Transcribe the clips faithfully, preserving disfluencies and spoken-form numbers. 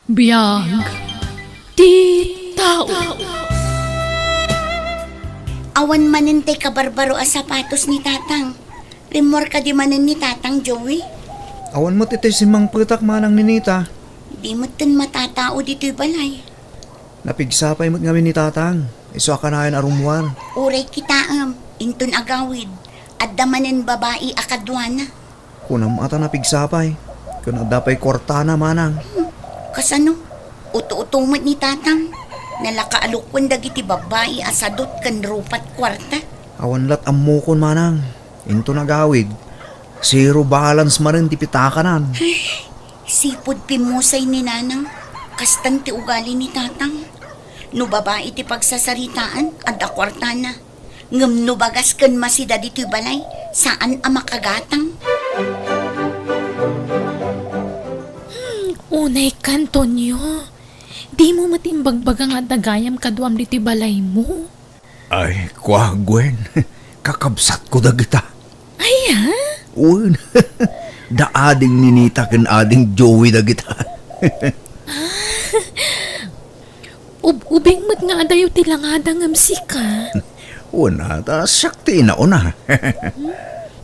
Biag ti tao. Awan manen tay kabarbaro a sapatos ni Tatang. Rimmuar kadi manen ni Tatang, Joey? Awan met itay simmangpetak, Manang Ninita. Di metten matatao ditoy balay. Napigsa pay met ngamin ni Tatang. Isu a kanayon a rummuar. Uray kitaem, inton agawid, adda manen babai a kaduana. Kunam a ta napigsa pay. Ken adda pay kuartana, Manang. Hmm, kasano? Uto-uto met ni Tatang. Nalakaalukon dagiti babbai a sadot ken rupat kuarta. Awan lat ammokon, Manang. Inton agawid, zero balance manen ti pitakanan. Sipud pimmusay ni Nanang, kastan ti ugali ni Tatang. No babai ti pagsasaritaan, adda kuartana. Ngem no bagas ken masida ditoy balay, saan a makagatang. Hmm, unay ka, Antonio. Dimo met imbagbaga nga adda gayam kaduam ditoy balaymo? Ay, kua, Gwen. Kakabsatko dagita. Aya? Wen. Da ading Ninita ken ading Joey dagita. Ub-ubing met nga adayo ti langada ngem sika. Wen, ta siak ti inauna.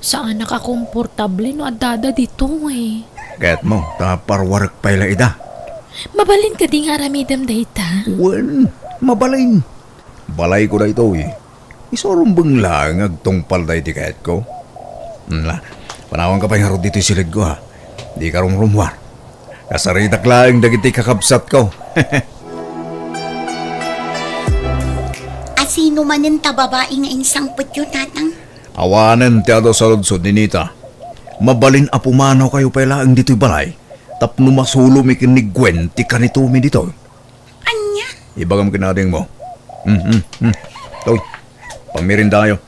Saanak a komportable no addada ditoy. Kayatmo, ta parwarek pay la ida. Mabalin kadi nga aramidem dayta? Wen, mabalin. Balayko daytoy. Isu a rumbeng laeng nga agtungpal daydi kayatko. Ala, panawanka pay ngarud ditoy siludko, ha. Dika rumrummuar. Kasaritak laeng dagiti kakabsatko. Asino manen ta babai nga insangpetyo, Tatang? Awanen ti adu a saludsod, Ninita. Mabalin a pumanawkayo pay laeng ditoy balay tapno masulomi ken ni Gwen ti kanitomi ditoy. Ania? Ibagam ken adingmo. Hmm, hmm, hmm. Toy, pamirindayo.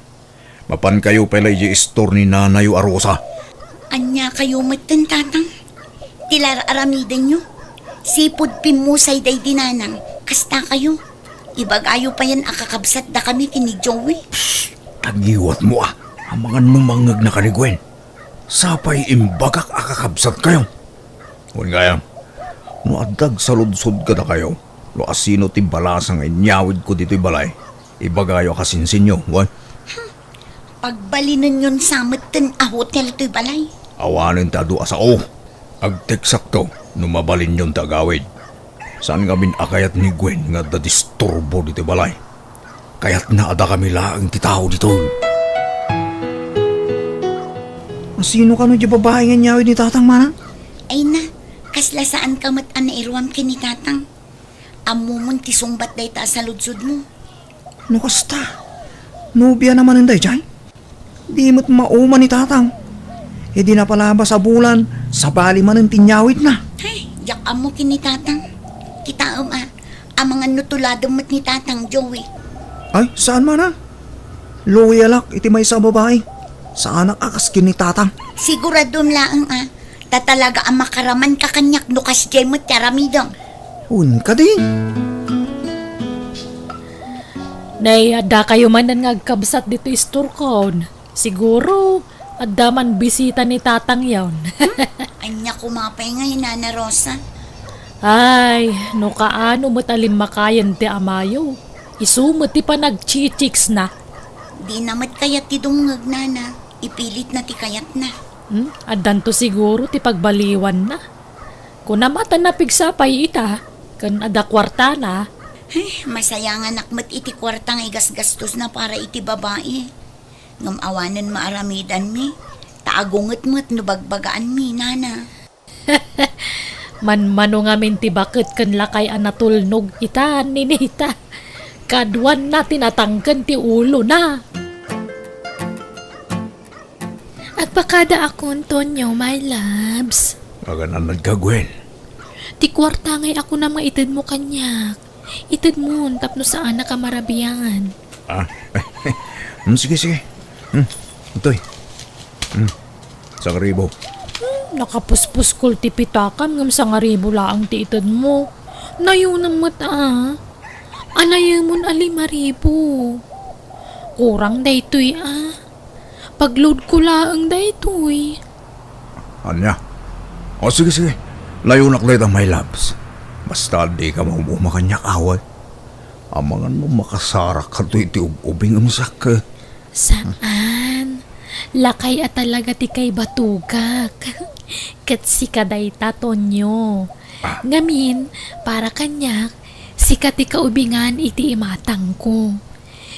Mapankayo pay la idiay istor ni nanayo a Rosa. Ania kayo metten, Tatang? Ti la ar-aramidenyo? Sipud pimmusay daydi Nanang, kasta kayo. Ibagayo payen a kakabsat dakami ken ni Joey. Psst! Agiwatmo, a. Amangan no mangngegnaka ni Gwen. Sapay imbagak a kakabsatkayo. Wen gayam, no adda agsaludsod kadakayo no asino ti balasa nga inyawidko ditoy balay, ibagayo a kasinsinyo, wen? Pagbalinenyon sa metten a hotel toy balay. Awanen ti adu a sao. Agteksakto no mabalinyon ti agawid. Saan ngamin a kayat ni Gwen nga adda disturbo ditoy balay. Kayatna a dakami laeng ti tao ditoy. Asino kano diay babai nga inyawid ni Tatang, Manang? Ay na, kasla saanka met a nairuam ken ni Tatang. Ammomon ti sungbat dayta a saludsodmo. No kasta, nobiana manen daydiay? Di met mauma ni Tatang. Idi napalabas a bulan, sabali manen ti inyawidna. Ay, diak ammo ken ni Tatang. Kitaem a, amangan no tuladem met ni Tatang, Joey. Ay, saan man a. Loyalak iti maysa a babai. Saanak a kas ken ni Tatang. Siguradom laeng a, ta talaga a makaramanka kaniak no kasdiay met ti aramidem. Wen kadi? Nay, adda kayo manen nga agkabsat ditoy istorkon. Siguro, adda man bisita ni Tatang yon. Ania koma pay ngay, Nana Rosa? Ay, no kaano met a limmakayen ti amayo. Isu met ti panagchichiksna. Dina met kayat ti dumngeg, Nana. Ipilitna ti kayatna. Hmm? Addanto siguro ti pagbaliwanna. Kunam a ta napigsa pay ita, ken adda kuartana. Ay, masayanganak met iti kuarta nga igasgastosna para iti babai. Ngem awanen maaramidanmi, ta agunget met no bagbagaanmi, Nana. Manmano ngamin ti baket ken lakay a natulnog ita, Ninita. Kaduanna ti natangken ti ulona. Agpakadaakon, Tonyo, my loves. Agan-annadka, Gwen? Ti kuarta ngay a kunam nga itedmo kaniak. Itedmon tapno saanak a marabian. Ah? Hmm, sige, sige. Hmm, itoy. Hmm, sangaribo. Hmm, nakapuspuskol ti pitakam ngem sangaribo laeng ti itedmo. Nayonam met a. Anayemon a lima ribu. Kurang daytoy a. Pag-load ko laeng daytoy. Ania? O, sige, sige. Layonak dayta, my loves. Basta dika maum-uma kaniak, awan. Amangan no makasarak kadto iti ub-ubing, umsak. Saan. Lakay a talaga ti kaibatugak. Ket sika dayta, Tonyo. Ah. Ngamin, para kaniak, sika ti kaubingan iti imatangko.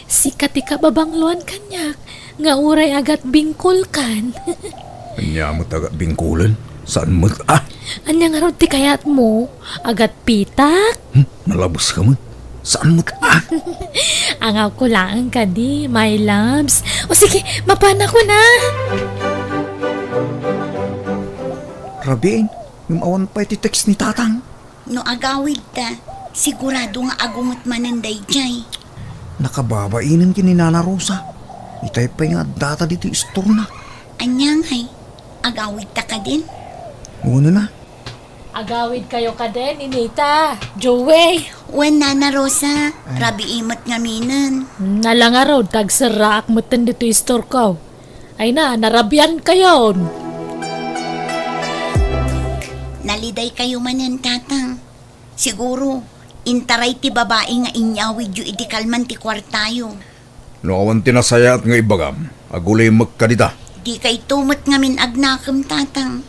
Sika ti kababangloan kaniak nga uray agatbingkolkan. Ania met agatbingkolen? Saan met a? Ania ngarud ti kayatmo? Agatpitak? Hmm, nalabeska met. Saan met a? Angawko laeng kadi, my loves. O sige, mapanakon a. Rabiin, ngem awan pay ti text ni Tatang. No agawidta, sigurado nga agunget manen daydiay. Nakababainen ken ni Nana Rosa. Itay pay nga addata ditoy istorna. Ania ngay? Agawidta kadin? Wen a. Agawidkayo kadin, Ninita, Joey. Wen, Nana Rosa, ay. Rabii met ngaminen. Nala ngarud, ta agserraak metten ditoy istorko. Ay na, narabiankayon. Nalidaykayo manen, Tatang. Siguro, intaray ti babai nga inyawidyo idi kalman ti kuartayo. No awan ti nasayaat nga ibagam, agulimek kadita. Dikayto met ngamin agnakem, Tatang.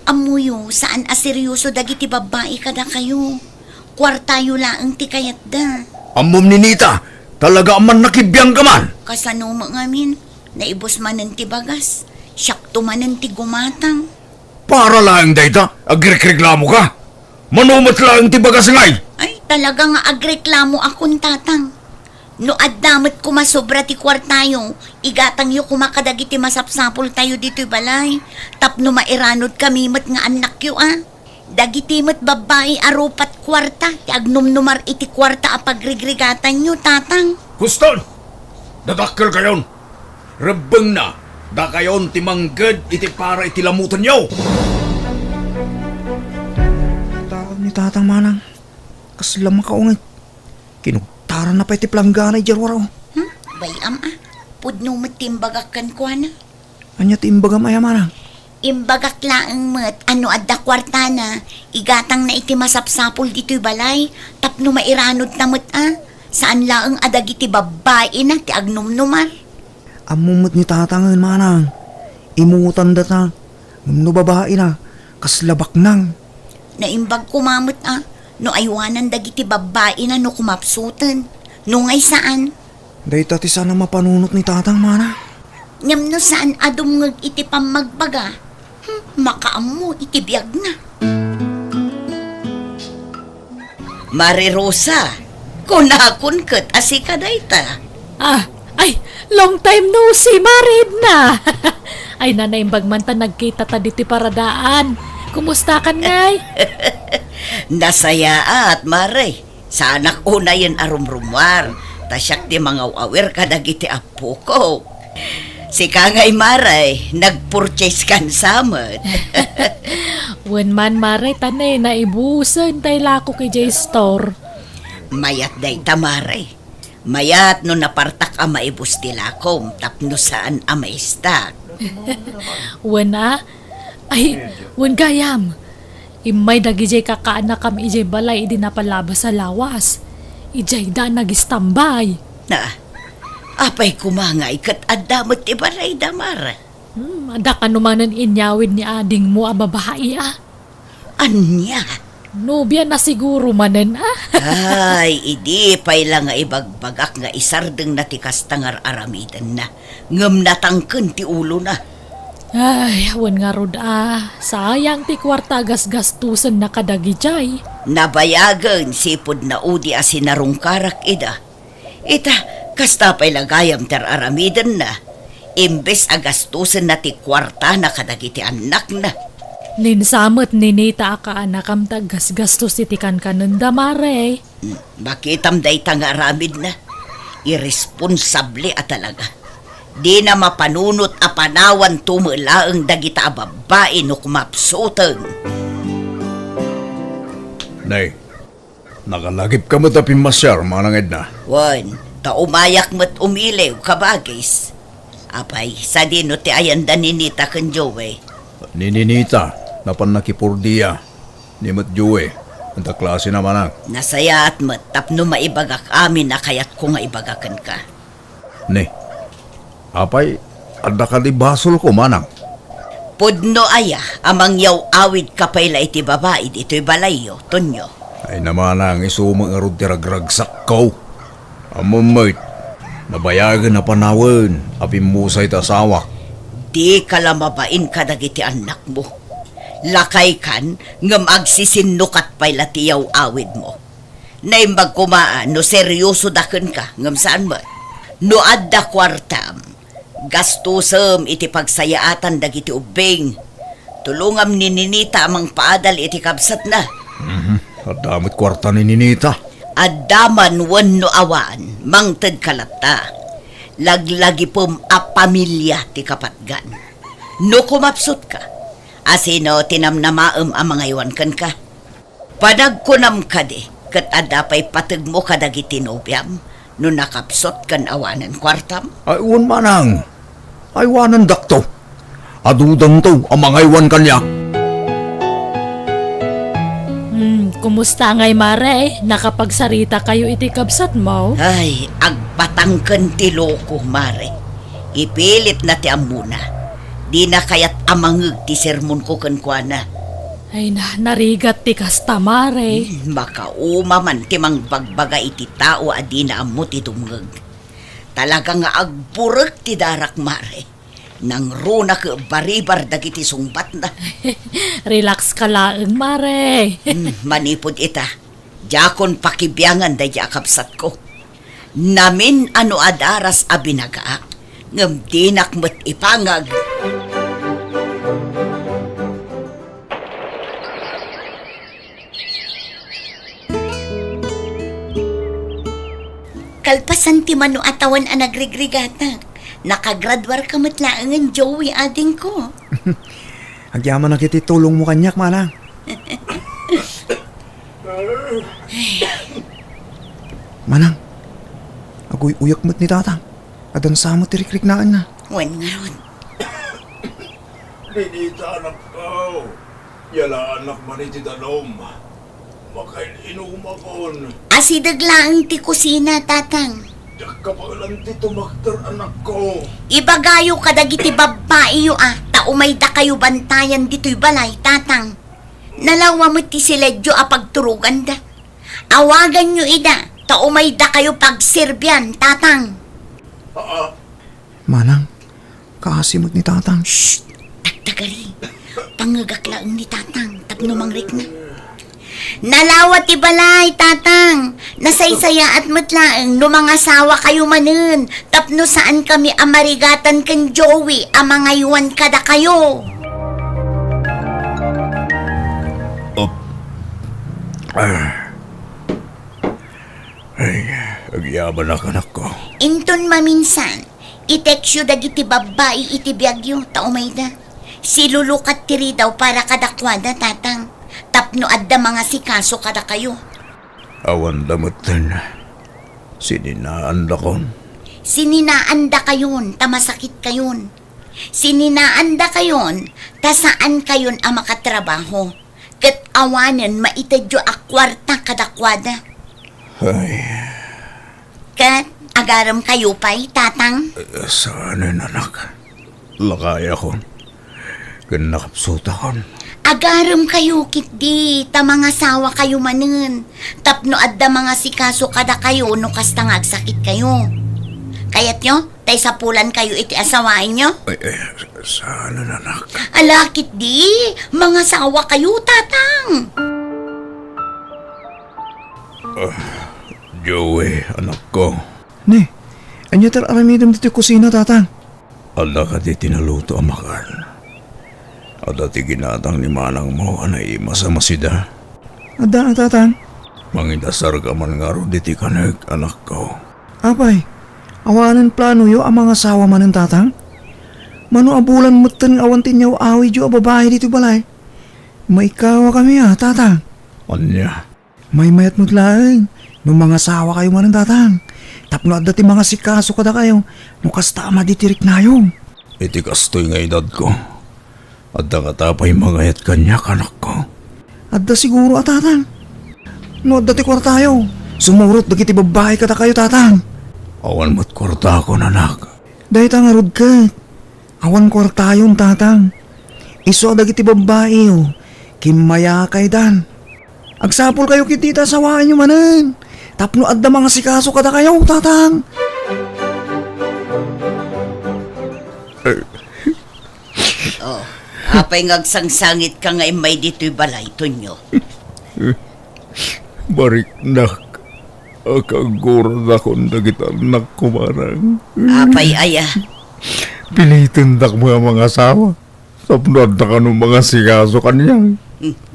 Ammoyo, saan a serioso dagiti babbai kadakayo. Kuartayo laeng ti kayatda. Ammom, Ninita, talaga a mannakibiangka man. Kasano met ngamin? Naibus manen ti bagas. Siakto manen ti gumatang. Para laeng dayta, agrekreklamoka? Mano met laeng ti bagas ngay? Ay, talaga nga agreklamoakon, Tatang. No adda met koma sobra ti kuartayo, igatangyo koma kadagiti masapsapultayo ditoy balay, tapno mairanudkami met nga annakyo a. Dagiti met babbai a rupat kuarta ti agnumnumar iti kuarta a pagrigrigatanyo, Tatang. Huston! Dadakkelkayon! Rebbengna, dakayon ti mangged iti para iti lamutenyo! Taon ni Tatang Manang, kasla makaunget. Kinugtaranna pay ti palanggana idiay ruar. Hmm? Bay-am a. Pudno met ti imbagak kenkuana. Ania ti imbagam aya, Manang? Imbagak laeng met a no adda kuartana, igatangna iti masapsapul ditoy balay, tapno mairanudta met a. Saan laeng a dagiti babbaina ti agnumnumar. Ammom met ni Tatangen, Manang. Imutandata. Ngem no babaina, kasla baknang. Naimbag koma met a, no aywanan dagiti babbaina no kumapsuten. No ngay saan? Dayta ti saan a mapanunot ni Tatang, Manang. Ngem no saan a dumngeg iti pammagbaga, hmm, makaammo iti biagna. Mare Rosa, kunakon ket a sika dayta. Ah, ay, long time no see, Mare Edna. Ay, nanaimbag man ta nagkita ta ditoy paradaan. Kumustakan ngay? Nasayaat, Mare. Saanak unayen a rumrumuar, ta siak ti mangaw-awir kadagiti appoko. Sika ngay, Mare, nagpurchase kan sa met. Wen man, Mare, ta ne, naibusen tay lakok idiay store. Mayat dayta, Mare. Mayat no napartak a maibus ti lakom tapno saan a maistak. Wen a? Ay, wen gayam. Immay dagidiay kakaanakam idiay balay idi napalabas a lawas. Idiay da nagistambay. Na, apay koma ngay ket adda met ti balayda, Mare? Hmm, adda kano manen inyawid ni adingmo a babai a? Ania? Nobiana siguro manen a? Ay, idi pay la nga ibagbagak nga isardengna ti kasta nga ar-aramidenna, ngem natangken ti ulona. Ay, wen ngarud a, sayang ti kuarta a gasgastosenna kadagidiay. Nabayagen sipud naudi a sinarungkarak ida. Ita, kasta pay la gayam ti ar-aramidenna, imbes a gastosenna ti kuartana kadagiti annakna. Ninsa met ni Nita a kaanakam ti aggasgastos iti kankanenda, Mare. Hmm, makitam dayta nga aramidna. Irresponsable a talaga. Dina mapanunot a panawanto met laeng dagita a babbai no kumapsuten. Nay, nakalagipka met a pimmasiar, Manang Edna. Wen, ta umayak met umiliw, kabagis. Apay, sadino ti ayanda ni Nita ken Joey? Ni Ninita, napan nakipurdia. Ni met Joey, Anta klase na, manang? Nasayaat met tapno maibagak amin a kayatko nga ibaga kenka. Ne, apay, adda kadi basolko, manang? Pudno aya a mangyaw-awidka pay la iti babai ditoy balayyo, Tonyo? Ay na, manang, isu met ngarud ti ragragsakko. Ammom met, nabayagen a panawen a pimmusay ti asawak. Dika la mabain kadagiti annakmo. Lakaykan, ngem agsisinnukat pay la ti yaw-awidmo. Naimbag koma a no seriosoda kenka, ngem saan met. No adda kuartam, gastusem iti pagsayaatan dagiti ubbing. Tulongam ni Ninita a mangpaadal iti kabsatna. Mhm. Adda met kuarta ni Ninita. Adda man wenno awan, mangtedka latta. Laglagipem a pamilia ti kapatgan. No kumapsutka, asino ti namnamaem a mangaywan kenka? Panagkunam kadi, ket adda pay pategmo kadagiti nobiam no nakapsut ken awanen kuartam? Ay, wen, manang. Aywanandakto. Adudanto a mangaywan kaniak. Hmm, kumusta ngay, Mare? Nakapagsaritakayo iti kabsatmo? Ay, agpatangken ti loko, Mare. Ipilitna ti ammona. Dina kayat a mangeg ti sermonko kenkuana. Ay na, narigat ti kasta, Mare. Hmm, makauma man ti mangbagbaga iti tao a dina ammo ti dumngeg. Talaga nga agburek ti darak, Mare. Nangruna ket baribar dagiti sungbatna. Relax ka laeng, Mare. Hmm, manipud ita, diakon pakibiangan daydi a kabsatko. Namin a no adaras a binagaak, ngem dinak met ipangag. Kalpasan ti mano a tawen a nagrigrigatak, nakagraduarka met laengen, Joey, adingko. Agyamanak iti tulongmo kaniak, manang. Manang, aguy-uyak met ni tatang. Adda sa met ti rikriknaenna. Wen ngarud. Ninita, anakko, yalaanak man iti danum. Makain-inumakon. Asideg laeng ti kusina, tatang. Diak kabaelan ti tumakder, anakko. Ibagayo kadagiti babbaiyo a ta umaydakayo bantayan ditoy balay, tatang. Nalawa met ti siledyo a pagturoganda. Awaganyo ida ta umaydakayo pagserbian, tatang. Ah, Manang, kaasi met ni tatang. Shh! Tagtagari. Pangngegak laeng ni tatang tapno mangrikna. Nalawa ti balay, tatang. Nasaysayaat met laeng no mangasawakayo manen tapno saankami a marigatan ken Joey a mangaywan kadakayo. Op. Ah. Ay, agyamanak, anakko. Inton maminsan, i-textyo dagiti babbai iti biagyo ta umayda. Silulukat ti ridaw para kadakuada, tatang, tapno adda mangasikaso kadakayo. Awanda metten. Sininaandakon. Sininaandakayon ta masakitkayon. Sininaandakayon ta saankayon a makatrabaho. Ket awanen maitedyo a kuarta kadakuada. Ay. Ket agaremkayo pay, tatang? Eh, saanen, anak. Lakayakon. Ken nakapsutakon. Agaremkayo ketdi ta mangasawakayo manen tapno adda mangasikaso kadakayo no kasta nga agsakitkayo. Kayatyo? Ta isapulankayo iti asawaenyo? Ay, ay, saanen, anak. Ala ketdi, mangasawakayo, tatang. Ah, Joey, anakko. Ne, ania ti ar-aramidem ditoy kusina, tatang? Adda kadi ti naluto a makan? Adda ti ginatang ni manangmo a naimas a masida? Adda, tatang. Mangidasarka man ngarud iti kanek, anakko. Apay, awanen planoyo a mangasawa manen, tatang? Mano a bulan metten nga awan ti inyaw-awidyo a babai ditoy balay? Maikawakami a, tatang. Ania? Maymayat met laeng no mangasawakayo manen, tatang, tapno adda ti mangasikaso kadakayo no kasta a madi ti riknayo. Iti kastoy nga edadko, adda ngata pay mangayat kaniak, anakko? Adda siguro a, tatang. No adda ti kuartayo, sumurot dagiti babbai kadakayo, Tatang. Awan met kuartakon, anak. Dayta ngarud ket, awan kuartayon, Tatang. Isu a dagiti babbaiyo, kimmayakaydan. Agsapulkayo ketdi ta asawaenyo manen. Tapno adda mangasikaso kadakayo, Tatang. Oh, apay nga agsangsangitka nga immay ditoy balay, Tonyo? Bariknak, akaguradakon dagiti annakko, manang. Apay aya? Pilitendak nga mangasawa tapno adda kano mangasikaso kaniak.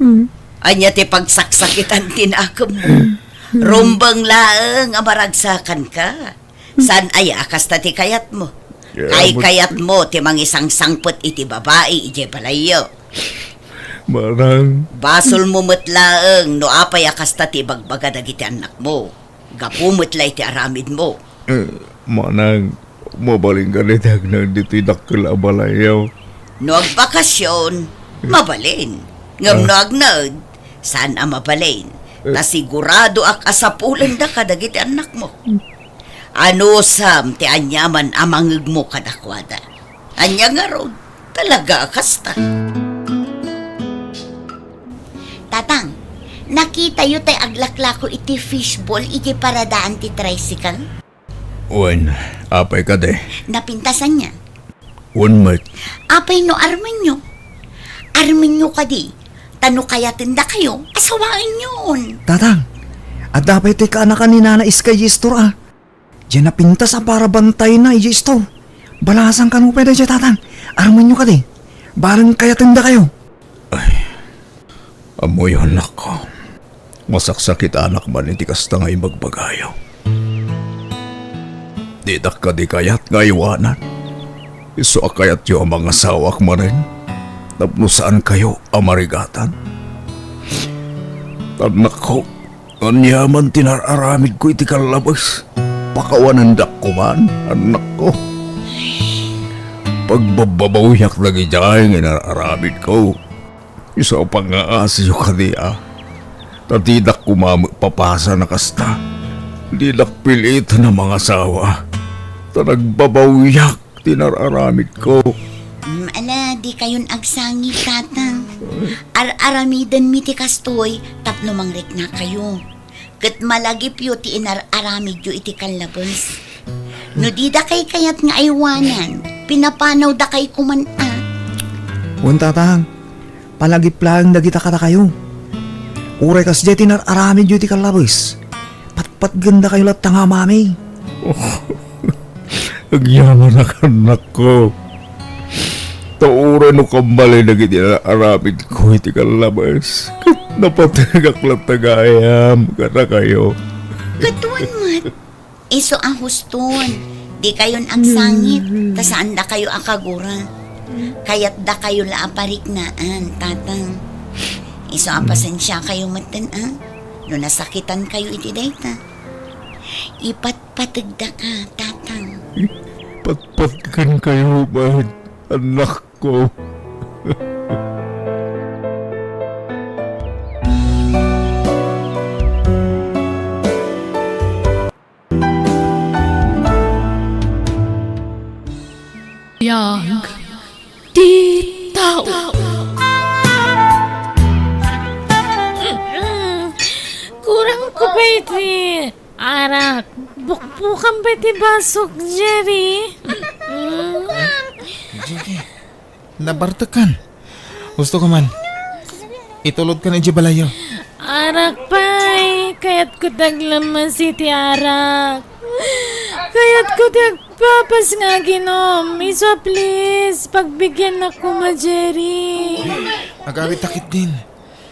Hmm. Ania ti pagsaksakitan ti nakemmo? Rumbeng laeng a maragsakanka. Saan aya a kasta ti kayatmo? Kayatmo ti mangisangsangpet iti babai idiay balayyo. Manang. Basolmo met laeng no apay a kasta ti ibagbaga dagiti annakmo. Gapu met la iti aramidmo. Eh, manang, mabalin kadi ti agnaed ditoy dakkel a balayyo? No agbakasyon, mabalin. Ngem no agnaed, saan a mabalin. Ta siguradoak a sapulendaka dagiti annakmo. Anusam ti aniaman a mangegmo kadakuada. Ania ngarud, talaga a kasta. Tatang, nakitayo tay aglaklako iti fishball iti paradaan ti tricycle? Wen, apay kadi? Napintasan niya. Wen met. Apay no armenyo? Armenyo kadi, ta no kayatendakayo, asawaenyon. Tatang, adda pay ti kaanakan ni Nana Iskay Istor a. Diay napintas a para bantayna idiay istor. Balasan kano pay daydiay, Tatang. Armenyo kadi. Bareng kayatendakayo. Ay, ammoyo, annakko. Masaksakitanak man iti kasta nga ibagbagayo. Didak kadi kayat nga aywanan. Isu a kayatyo a mangasawaak manen tapno saankayo a marigatan. Annakko, aniaman ti nar-aramidko iti kallabes? Pakawanendak koman, annakko. Pagbabbabawiak dagidiay nga inar-aramidko. Isu a pangngaasiyo kadi a. Ta didak koma met papasan a kasta. Didak piliten a mangasawa. Ta nagbabawiak ti nar-aramidko. Mm, ala, dikayon agsangit, Tatang. Ar-aramidenmi ti kastoy tapno mangriknakayo. Ket malagipyo ti inar-aramidyo iti kallabes. No didakay kayat nga aywanan, pinapanawdakay koman a. Wen, Tatang, palagip laeng dagita kadakayo. Uray kasdiay ti inar-aramidyo iti kallabes, patpatgendakayo latta nga amami. Agyamanak, annakko. Ta uray no kammalin dagiti aramidko iti kallabes, ket napategak latta gayam kadakayo. Ket wen met, isu a huston, dikayon agsangit, ta saandakayo a kagura. Kayatdakayo la a pariknaan, Tatang. Isu a pasensiakayo metten a, no nasakitankayo iti dayta. Ipatpategdaka, Tatang. Patpatgenkayo met, annakko. Biag ti tao. Kurang ko pa iti arak. Bukbukan pa iti basok, Jerry. Jinky, nabartekkan. Husto ka man. Itulodkan idiay balayyo. Arak pay, kayatko ti aglammas iti arak. Kayatko ti agpapas nga aginom. Isu a please, pagbigiannak koma, Jerry. Agawidta ketdin.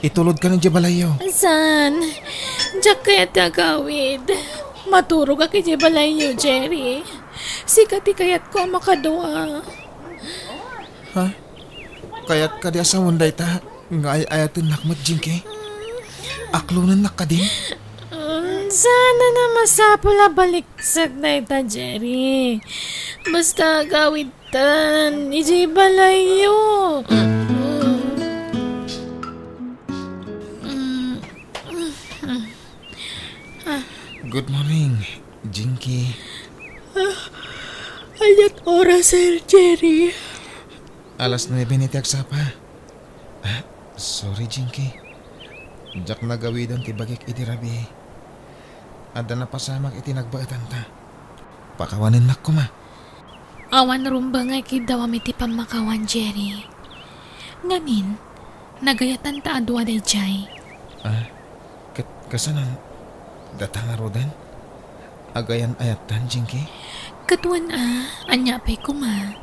Itulodkan idiay balayyo. Saan? Diak kayat ti agawid. Maturogak idiay balayyo, Jerry. Sika ti kayatko a makadua. Ha? Kayat kadi a sawen dayta nga ay-ayatennak met, Jinky? Aklonennak kadin? Mm, saan a masapul a baliksek dayta, Jerry. Basta agawidtan idiay balayyo. Mm. Mm. Good morning, Jinky. Ania't oras, Sir Jerry? Alas nuebe iti agsapa. Ah, sorry, Jinky. Diak nagawidan ti bagik idi rabii. Adda napasamak iti nagbaetanta. Pakawanennak koma. Awan rumbeng nga ikiddawam iti pammakawan, Jerry. Ngamin, nagayatanta a dua daydiay. Ah, ket kasano? Data ngaruden? Agayan-ayattan, Jinky? Ket wen a, ania pay koma?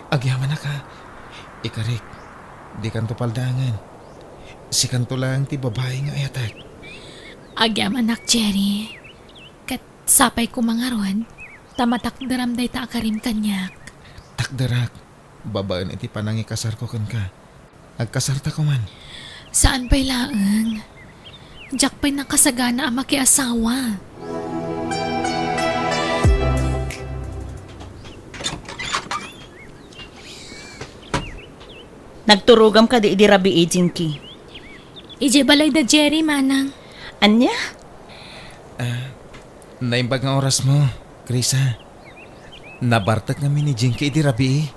Agyamanak a. Ikarik, dikanto paldaangen. Sikanto laeng ti babai nga ayatek. Agyamanak, Jerry. Ket sapay koma ngarud, ta matakderam dayta a karim kaniak. Takderak, babaen iti panangikasarko kenka. Agkasarta koman. Saan pay laeng. Diak pay nakasagana a makiasawa. Nagturogam kadi idi rabii, Jinky? Idiay balay da Jerry, manang. Ania? Ah, naimbag nga orasmo, Krisa. Nabartek ngamin ni Jinky idi rabii.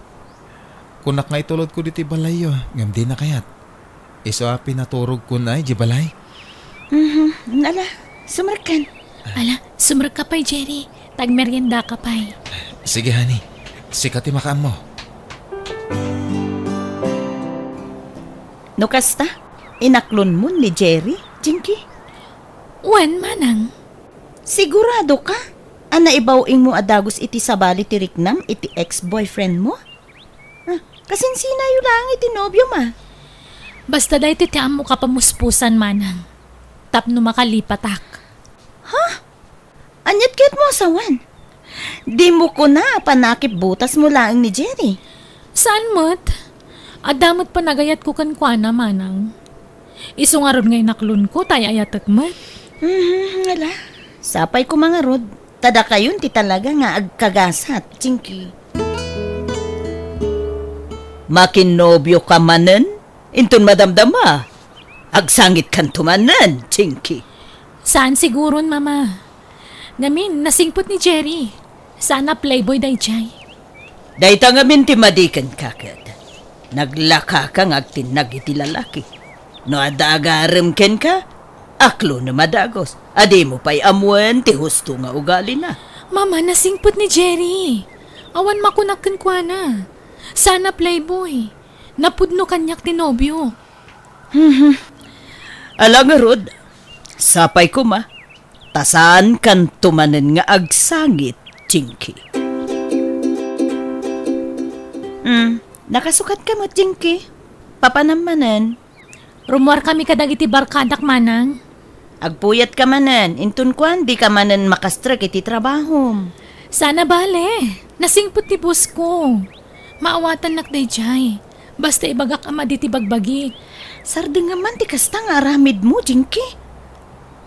Kunak nga itulodko ditoy balayyo, ngem dina kayat. Isu a pinaturogkon idiay balay. Mhm. Ala, sumrekkan. Ala, sumrekka pay, Jerry. Ta agmeriendaka pay. Sige, honey. Sika ti makaammo. No kasta, inaklonmon ni Jerry, Jinky? Wen, manang. Siguradoka a naibaw-ingmo a dagus iti sabali ti riknam iti ex-boyfriendmo? Ah, kasinsinayo laeng iti nobiom a. Basta daytoy ti ammok a pamuspusan, manang. Tapno makalipatak. Ha? Ania't kayatmo a sawen? Dimo kuna a panakipbutasmo laeng ni Jerry? Saan met? Adda met panagayatko kenkuana, manang. Isu ngarud nga inaklonko, ta ay-ayatek met. Mhm, ala. Sapay koma ngarud, ta dakayon ti talaga nga agkagasat, Jinky. Makinnobioka manen? Inton madamdama, agsangitkanto manen, Jinky. Saan siguron, Mama. Ngamin, nasingpet ni Jerry. Saan a playboy daydiay. Dayta ngamin ti madi kenka ket. Naglakaka nga agtinnag iti lalaki. No adda agarem kenka, aklonem a dagus. A dimo pay ammoen ti husto nga ugalina. Mama, nasingpet ni Jerry. Awan makunak kenkuana. Saan a playboy. Napudno kaniak ti nobio. Mhm. Ala ngarud, sapay koma, ta saankanto manen nga agsangit, Jinky. Hmm, nakasukatka met, Jinky. Papanam manen. Rummuarkami kadagiti barkadak, manang. Agpuyatka manen, inton kuan, dika manen makastrek iti trabahom. Saan a bale, nasingpet ti bosko. Maawatannak daydiay. Basta ibagak a madi ti bagbagi. Sardengam man ti kasta nga aramidmo, Jinky.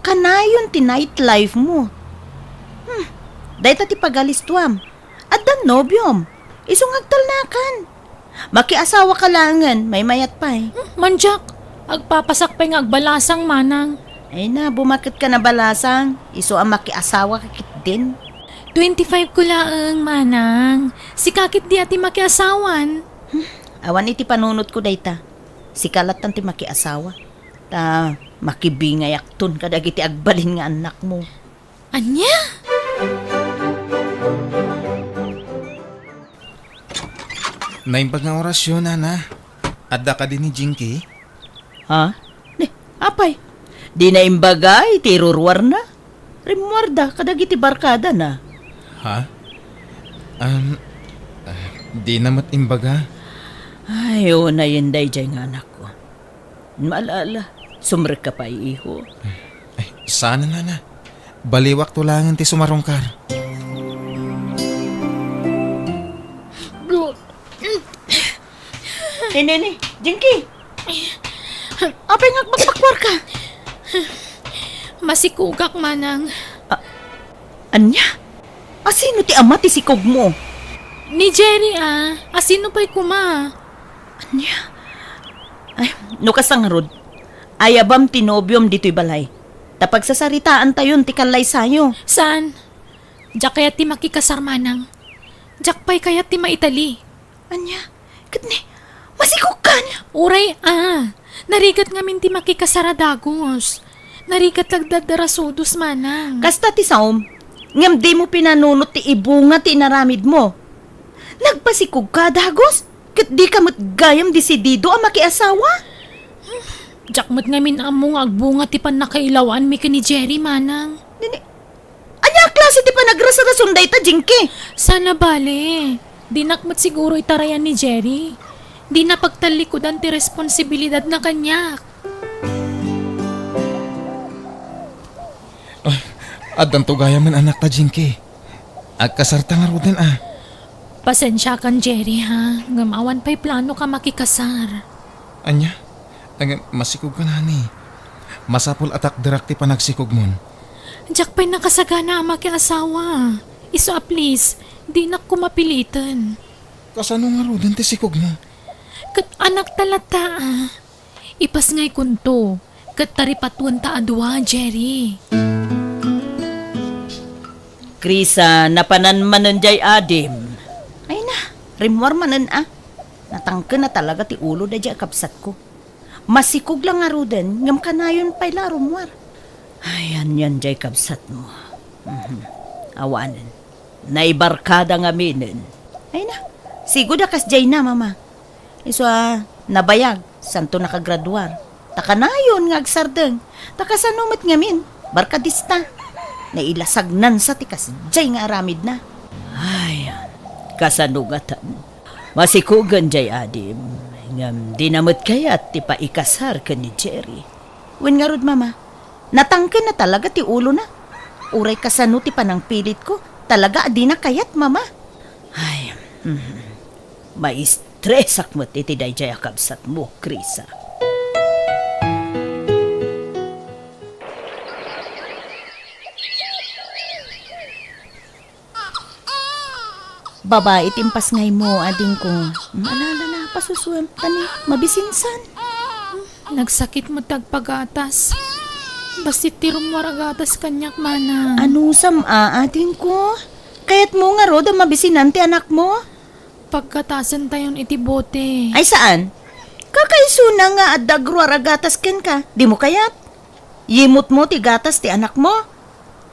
Kanayon ti nightlife mo. Hmm, dayta ti pagalistuam. Addan nobiom. Isu nga agtalnakan. Makiasawaka laengen, maymayat pay. Hmm, mandiak, agpapasak pay nga agbalasang, manang. Ay na, bumaket ka na balasang. Isu a makiasawaka ketdin. Twenty-five ko laeng, manang. Sika ketdi a ti makiasawan. Hmm, awan iti panunotko dayta. Sika lattan ti makiasawa. Ta makibingayakton kadagiti agbalin nga annakmo. Ania? Naimbag nga orasyo, nana. Adda kadi ni Jinky? Ha? Ni, apay? Dina imbaga iti iruruarna? Rimmuarda kadagiti barkadana. Ha? Um, ah, dina met imbaga. Ay, unayen daydiay nga anakko. Maala-ala, sumrekka pay, iho. Ay, saan, nana. Baliwakto laengen ti sumarungkar. Ni, ni, ni, Jinky! Apay nga agbakbakwarka? Masikogak, manang. A-, ania? Asino ti ama ti sikogmo? Ni Jerry, a. Asino pay koma? Ania? Ay, no kasta ngarud, ayabam ti nobiom ditoy balay. Ta pagsasaritaantayon ti kallaysayo. Saan? Diak kayat ti makikasar, manang. Diak pay kayat ti maitali. Ania? Ket ni, masikogkan? Uray a. Narigat ngamin ti makikasar a dagus. Narigat lagdagdara sudos, manang. Kasta ti saom, ngem dimo pinanunot ti ibunga ti inaramidmo. Nagpasikogka a dagus, ket dika met gayam desidido a makiasawa? Diak met ngamin ammo nga agbunga ti pannakailawanmi ken ni Jerry, manang. Nini, ania a klase ti panagrasrason dayta, Jinky? Saan a bale. Dinak met siguro itarayan ni Jerry. Dina pagtallikudan ti responsibilidadna kaniak. Ah, addanto gayamen anakta, Jinky. Agkasarta ngaruden a. Pasensiakan, Jerry, ha? Ngem awan pay plano ka makikasar. Ania? Ngem masikogkan, honey. Masapul a takderak ti panagsikogmon. Diak pay nakasagana a makiasawa. Isu a please, dinak ko mapiliten. Kasano ngaruden ti sikogmo? Ket anakta latta a. Ipasngaykonto, ket taripatuenta a dua, Jerry. Krisa, napanan manen jay adim. Ay na, rimmuar manen a. Natangken na talaga ti ulo dayjay a kabsatko. Masikog la ngaruden, ngem kanayon pay la a rummuar. Ay, anian jay kabsatmo. Mhm. Awanen. Naibarkada ngaminen. Ay na, sigud a kasjayna, Mama. Isu a nabayag, santo nakagraduar. Ta kanayon nga agsardeng. Ta kasano met ngamin, barkadista. Nailasagnansa ti kasjay nga aramidna. Ay, kasano ngatan? Masikogen jay adim, ngem dina met kayat ti paikasar ken ni Jerry. Wen ngarud, Mama, natangken na talaga ti ulona. Uray kasano ti panangpilitko, talaga a dina kayat, Mama. Ay, mhm. Maistresak met iti dayjay a kabsatmo, Krisa. Babai ti impasngaymo, adingko. Ala, ala, ala, pasusuem, ta ni, mabisinsan. Nagsakit met ti agpagatas. Bassit ti rummuar a gatas kaniak, manang. Anusam a, adingko? Kayatmo ngarud a mabisinan ti anakmo? Paggatasentayon iti bote. Ay, saan? Kakaisuna nga adda agruar a gatas kenka. Dimo kayat? Yimutmo ti gatas ti anakmo?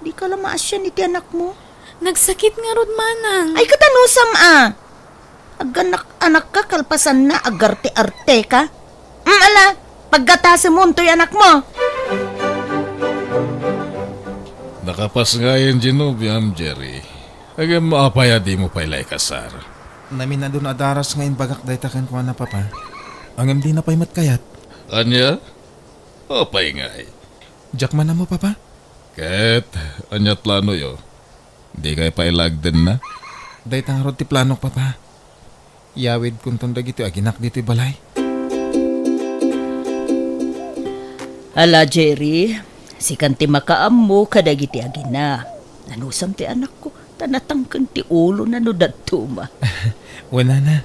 Dika la maasian iti anakmo. Nagsakit ngarud, manang. Ay, ket anusam a? Aganak-anakka kalpasanna, agarte-arteka. Mm, ala, paggatasemon toy anakmo. Nakapasngayen ti nobiam, Jerry. Ngem apay a dimo pay la ikasar? Naminadun a daras nga imbagak dayta kenkuana, Papa. Ngem dina pay met kayat. Ania? Apay ngay? Diak man ammo, Papa. Ket, ania planoyo? Dikay pay la agdenna? Dayta ngarud ti planok, Papa. Yawidkonton dagiti aginak ditoy balay. Ala, Jerry, sikan ti makaammo kadagiti agina. Anusam ti anakko, ta natangken ti ulona no dadduma. Wen, nana,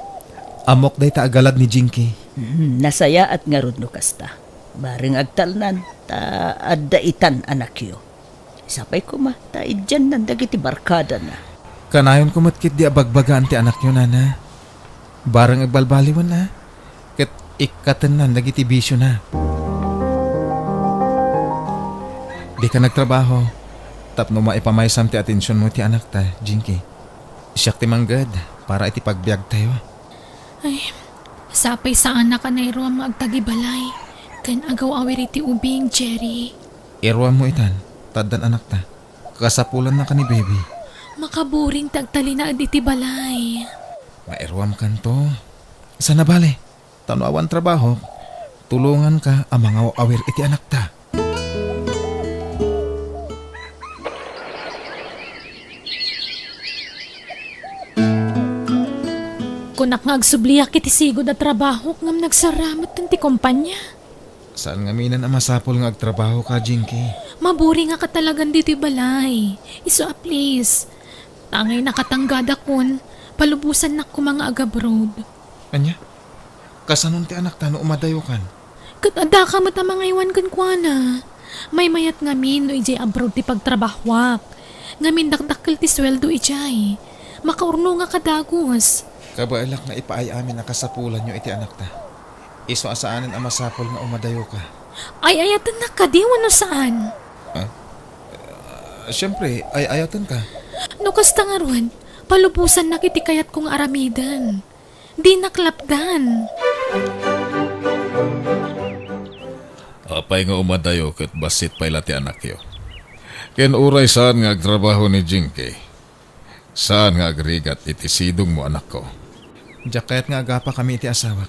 ammok dayta a galad ni Jinky. Hmm, nasayaat ngarud no kasta. Bareng agtalnan, ta adda itan anakyo. Sapay koma, ta idiannan dagiti barkadana. Kanayonko met ketdi a bagbagaan ti anakyo, nana. Bareng agbalbaliwen a, ket ikkatennan dagiti bisiona. Dika nagtrabaho, tapno maipamaysam ti atensionmo iti anakta, Jinky. Siak ti mangged para iti pagbiagtayo. Ay, sapay saanak a nairuam nga agtagibalay ken agaw-awir iti ubing, Jerry. Iruammo itan, ta addan anakta. Kasapulannaka ni baby. Makaburing ti agtalinaed iti balay. Mairuamkanto. Saan a bale, ta no awan trabahok, tulonganka a mangaw-awir iti anakta. Kunak nga agsubliak iti sigud a trabahok ngem nagsarrameten ti kompania. Saan ngaminen a masapul nga agtrabahoka, Jinky? Maburingaka talagan ditoy balay. Isu a please. Tangay nakatanggadakon, palubosannak koma nga agabroad. Ania? Kasanon ti anakta no umadayokan? Ket addaka met a mangaywan kenkuana. Maymayat ngamin no idiay abroad ti pagtrabahoak. Ngamin dakdakkel ti sueldo idiay. Makaurnongak a dagus. Kabaelak nga ipaay amin a kasapulanyo iti anakta. Isu a saanen a masapul nga umadayoka. Ay-ayatennak kadi wenno saan? Ah, siempre, ay-ayatenka. No kasta ngarud, palubosannak iti kayatko nga aramiden. Dinak lapdan. Apay nga umadayo ket bassit pay la ti anakyo? Ken uray saan nga agtrabaho ni Jinky, saan nga agrigat iti sidongmo, anakko. Diak kayat nga agapakami iti asawak.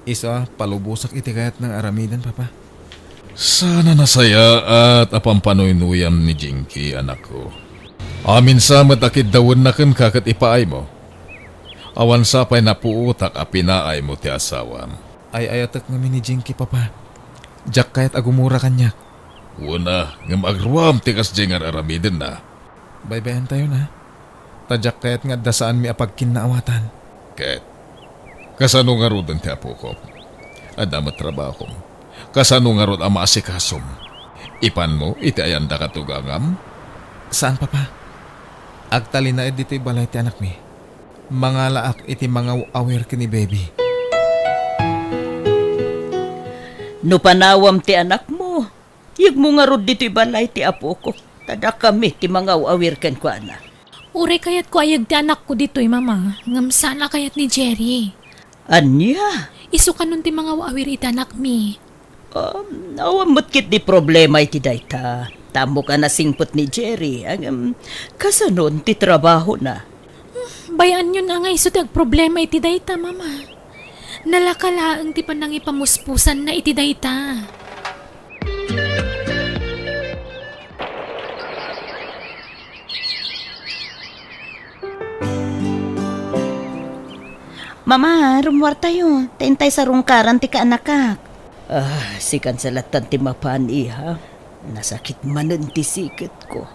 Isu a palubosak iti kayatna nga aramiden, Papa. Saan a nasayaat a pampanoynuyam ni Jinky, anakko. Amin sa met a kiddawenna kenka ket ipaaymo. Awan sapay napuotak a pinaaymo ti asawam. Ay-ayatek ngamin ni Jinky, Papa. Diak kayat a gumura kaniak. Wen a, ngem agruam ti kasdiay nga ar-aramidenna. Baybay-antayon, a? Ta diak kayat nga adda saanmi a pagkinnaawatan. Ket, kasano ngaruden ti apokok? Adda met trabahom. Kasano ngarud a maasikasom? Ipanmo iti ayan dakayo gangam? Saan, Papa. Agtalinaed ditoy balay ti anakmi. Mangalaak iti mangaw-awir ken ni Baby. No panawam ti anakmo, yegmo ngarud ditoy balay ti apokok, ta dakami ti mangaw-awir kenkuana. Uray kayatko a yeg ti anakko ditoy, Mama, ngem saan a kayat ni Jerry. Ania? Isu kanon ti mangaw-awir iti anakmi. Um, awan met ketdi problema iti dayta. Ta ammok a nasingpet ni Jerry, ngem kasanon ti trabahona? Hmm, bay-anyon a nga isu ti agproblema iti dayta, Mama. Nalaka laeng ti panangipamuspusanna iti dayta. Mama, rummuartayo. Ta intay sarungkaran ti kaanakak. Ah, sikan sa lattan ti mapan, iha. Nasakit manen ti siketko.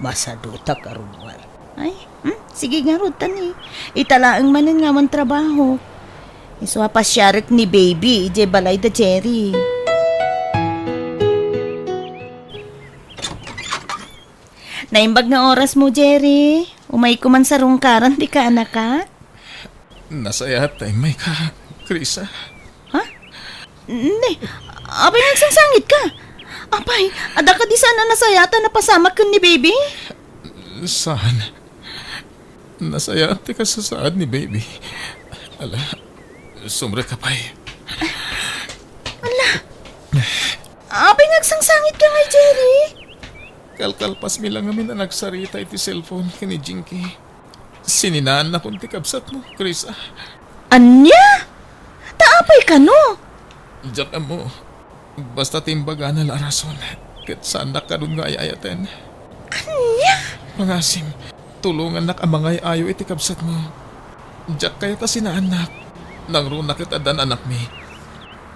Masadutak a rummuar. Ay, hmm? Sige ngarud, tani. Ita laeng manen nga awan trabaho. Isu a pasiarek ni Baby idiay balay da Jerry. Naimbag nga orasmo, Jerry. Umayko man sarungkaran ti kaanakak. Nasayaat ta immayka, Krisa. Ha? Ne, apay nga agsangsangitka? Apay, adda kadi saan a nasayaat a napasamak ken ni Baby? Saan. Nasayaat ti kasasaad ni Baby. Ala, sumrek ka pay. Ala, apay nga agsangsangitka ngay, Jerry? Kalkalpasmi la ngamin a nagsarita iti cellphone ken ni Jinky. Sininaannakon ti kabsatmo, Krisa. Ania? Ta apay kano? Diak ammo. Basta ti imbagana la a rason, ket saannak kadun nga ay-ayaten. Ania? Pangasim, tulongannak a mangay-ayo iti kabsatmo. Diak kayat a sinaannak. Nangruna ket addan anakmi.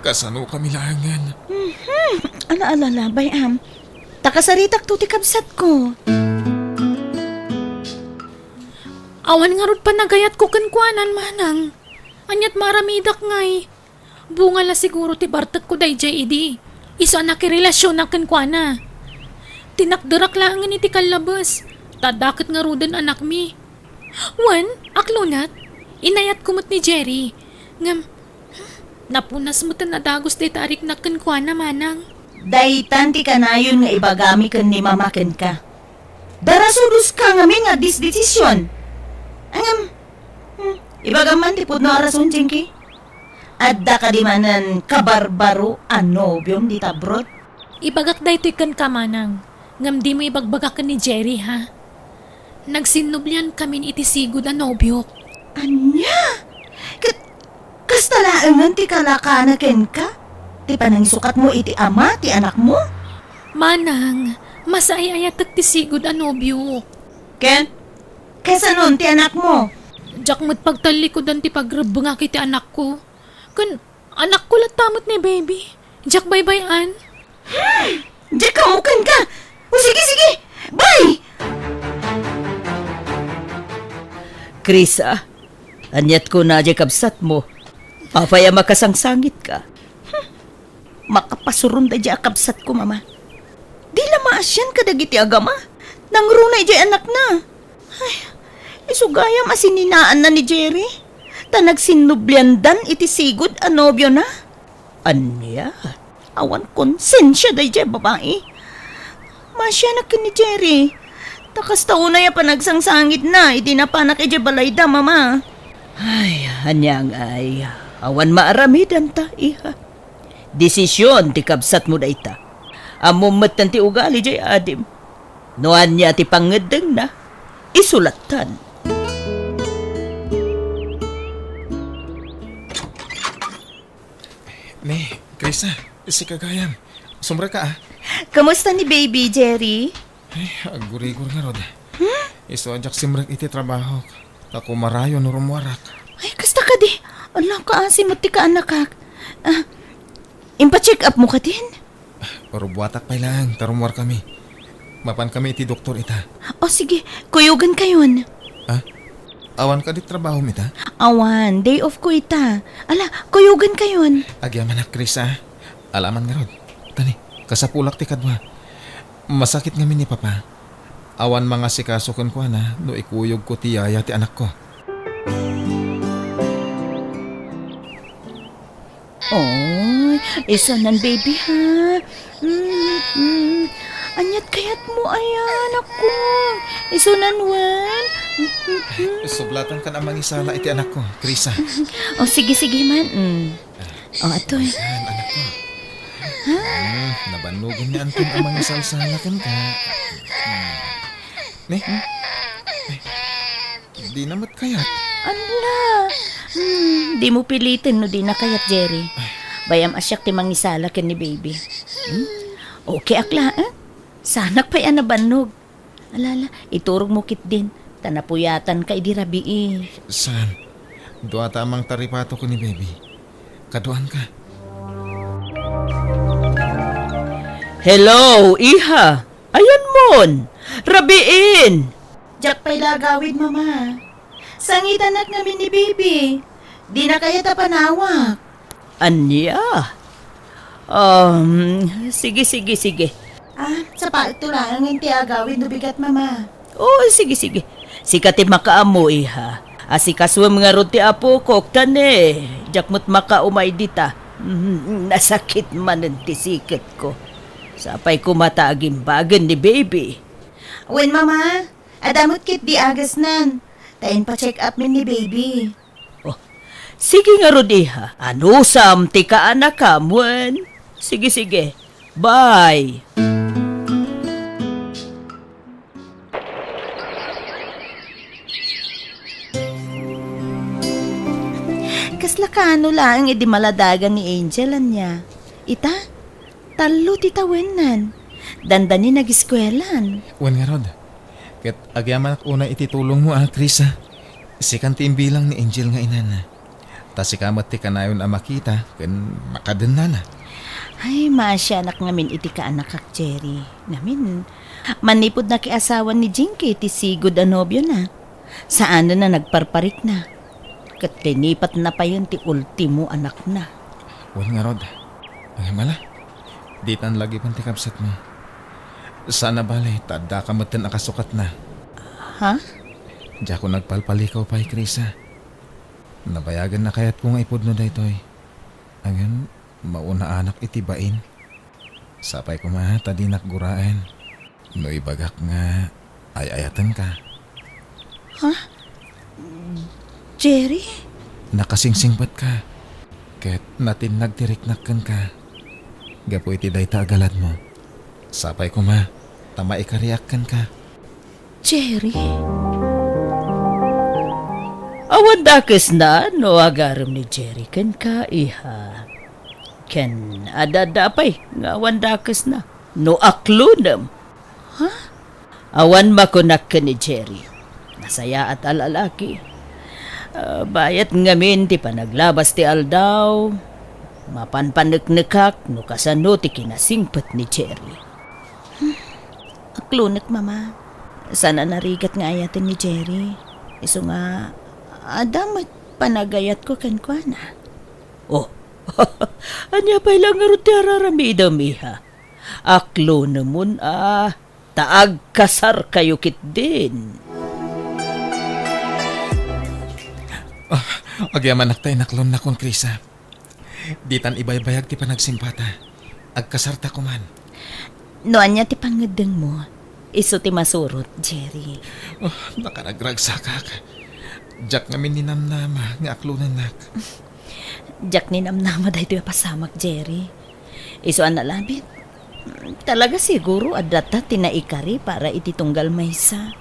Kasanokami laengen. Mhm. Ala, ala, ala, bay-am. Ta kasaritakto ti kabsatko. Awan ngarud panagayatko kenkuanan, manang. Aniat maaramidak ngay? Bunga la siguro ti bartekko daydiay idi. Isu a nakirelasionak kenkuana. Tinakderak laengen iti kallabes, ta adda ket ngaruden anakmi. Wen, aklonat, inayatko met ni Jerry. Ngem, hmm, napunas met a dagus dayta a riknak kenkuana, manang. Daytan ti kanayon nga ibagami ken ni Mama kenka. Darasudoska ngamin nga disdesision. Ngem, hmm, ibagam man ti pudno a rason, Jinky? Adda kadi manen kabarbaro a nobiom dita abroad? Ibagak daytoy kenka, manang, ngem dimo ibagbaga ken ni Jerry, ha? Nagsinnubliankamin iti sigud a nobiok. Ania? Ket kasta laengen ti kalakana kenka? Ti panangisukatmo iti ama ti anakmo? Manang, masaay-ayatek ti sigud a nobiok. Ken? Kasanon ti anakmo? Diak met pagtallikudan ti pagrebbengak iti anakko. Ken anakko latta met ni Baby. Diak baybay-an. Hmm, diak ammo kenka. O sige, sige. Bye! Krisa, aniat kuna diay kabsatmo? Apay a makasangsangitka? Hmm, makapasuron daydiay a kabsatko, Mama. Maasian kadagiti agama. Nangruna idiay anakna. Ay, isu gayam a sininaanna ni Jerry. Ta nagsinnubliandan iti sigud a nobiona. Ania? Awan konsensia daydiay babai. Maasianak ken ni Jerry. Ta kasta unay a panagsangsangitna idi napanak idiay balayda, Mama. Ay, ania ngay, awan maaramidanta, iha. Desision ti kabsatmo dayta. Ammom metten ti ugali diay adim. No ania ti pangngeddengna, isu lattan. Ni, Krisa, sika gayam. Sumrek ka, ah. Kamusta ni Baby, Jerry? Ay, aggurigor ngarud. Hmm? Isu a diak simrek iti trabahok. Ta kumarayo no rummuarak. Ay, kasta kadi. Ala, kaasi met ti kaanakak. Ah, impacheck up mo kadin? Rubuatak pay laeng, ta rummuarkami. Mapankami iti doktor ita. O, sige. Kuyogan kayon. Ah? Awan kadi trabahom ita? Awan. Day off ko ita. Ala, kuyogan kayon. Agyamanak, Krisa. Alaman ngarud. Tani, kasapulak ti kadua. Masakit ngamin ni Papa. Awan mangasikaso kenkuana no ikuyogko ti yaya ti anakko. Oy, isunan, baby, ha? Mm, mm. Aniat kayatmo, ayan, ako? Isunan, wen? Mm, mm, mm. Sublatan kan a mangisala iti anakko, Krisa. O, sige, sige man. Mm. O, atoy. Ayan, anakko. Hmm, nabannogen ni Anton a mangisalsala kenka. Hmm. Ne? Dina met kayat. Ala. Hmm, dimo piliten no dina kayat, Jerry. Bay-am a siak ti mangisala ken ni baby. Hmm? Okay ak laeng. Saanak pay a nabannog. Ala, ala, iturogmo ketdin, ta napuyatanka idi rabii. Saan? Duata a mangtaripato ken ni baby. Kaduaanka. Hello, iha. Ayanmon? Rabiin! Diak pay la agawid, Mama. Sangitanak ngamin ni baby. Dina kayat a panawak. Ania? Um, sige, sige, sige. Ah, sapaekto laeng ti agawid no bigat, Mama. O, sige, sige. Sika ti makaammo, iha. Asikasuem ngarud ti apokok, ta ne, diak met makaumay dita. Mm, nasakit manen ti siketko. Sapay koma ta agimbagen ni baby. Wen, Mama, adda met ketdi agasnan. Ta impacheck up mi ni baby. Oh, sige ngarud, iha. Anusam ti kaanakam, wen? Sige, sige. Bye. Kasla kaano laeng idi maladagan ni Angel, ania? Ita, tallo ti tawennan. Dandani nagiskuelan. Wen ngarud. Ket agyamanak unay iti tulongmo, a, Krisa. Sikan ti imbilang ni Angel nga inana. Ta sika met ti kanayon a makita ken makadennana. Ay, maasianak ngamin iti kaanakak, Jerry. Ngamin, manipud nakiasawan ni Jinky ti sigud a nobiona, saanen a nagparparikna. Ket linipatna payen ti ultimo anakna. Wen ngarud. Ay, mala. Ditan lagipen ti kabsatmo. Saan a bale, ta addaka metten a kasukatna. Ha? Diakon agpalpalikaw pay, Krisa. Nabayagen a kayatko nga ipudno daytoy. Ngem, maunaanak iti bain. Sapay koma ta dinak guraen no ibagak nga ay-ayatenka. Ha? Jerry? Nakasingsingpetka, ket natinnag ti riknak kenka. Gapu iti dayta a galadmo, sapay koma ta maikariak kenka. Jerry? Awan dakesna no agarem ni Jerry kenka, iha. Ken adda pay nga awan dakesna no aklonem. Ha? Awan makunak ken ni Jerry. Nasayaat a lalaki. Ah, bayat ngamin ti panaglabas ti aldaw. Mapanpaneknekak no kasano ti kinasingpet ni Jerry. Aklonek, Mama. Saan a narigat nga ayaten ni Jerry. Isu nga, adda met panagayatko kenkuana. Oh, ania pay la ngarud ti araramidem, iha? Aklonemon a, ta agkasarkayo ketdin. Ah, agyamanak ta inaklonnakon, Krisa. Ditan ibaybayag ti panagsimpata. Agkasarta koman. No ania ti pangngeddengmo, isu ti masurot, Jerry. Oh, nakaragragsakak. Diak ngamin ninamnama nga aklonennak. Diak ninamnama daytoy a pasamak, Jerry. Isu a nalabit, talaga siguro adda ta ti naikari para iti tunggal maysa.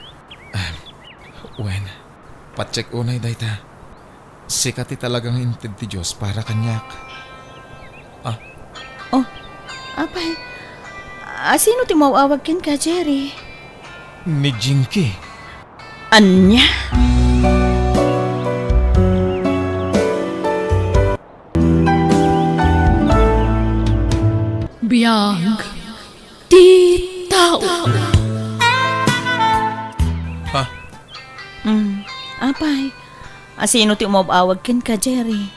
Ah, wen, patiek unay dayta. Sika ti talaga nga inted ti Dios para kaniak. Ah. Oh, apay, a, sino ti umaw-awag kenka, Jerry? Ni Jinky. Ania? Biag ti tao. Ha? Hmm, apay, a, sino ti umawag kenka, Jerry?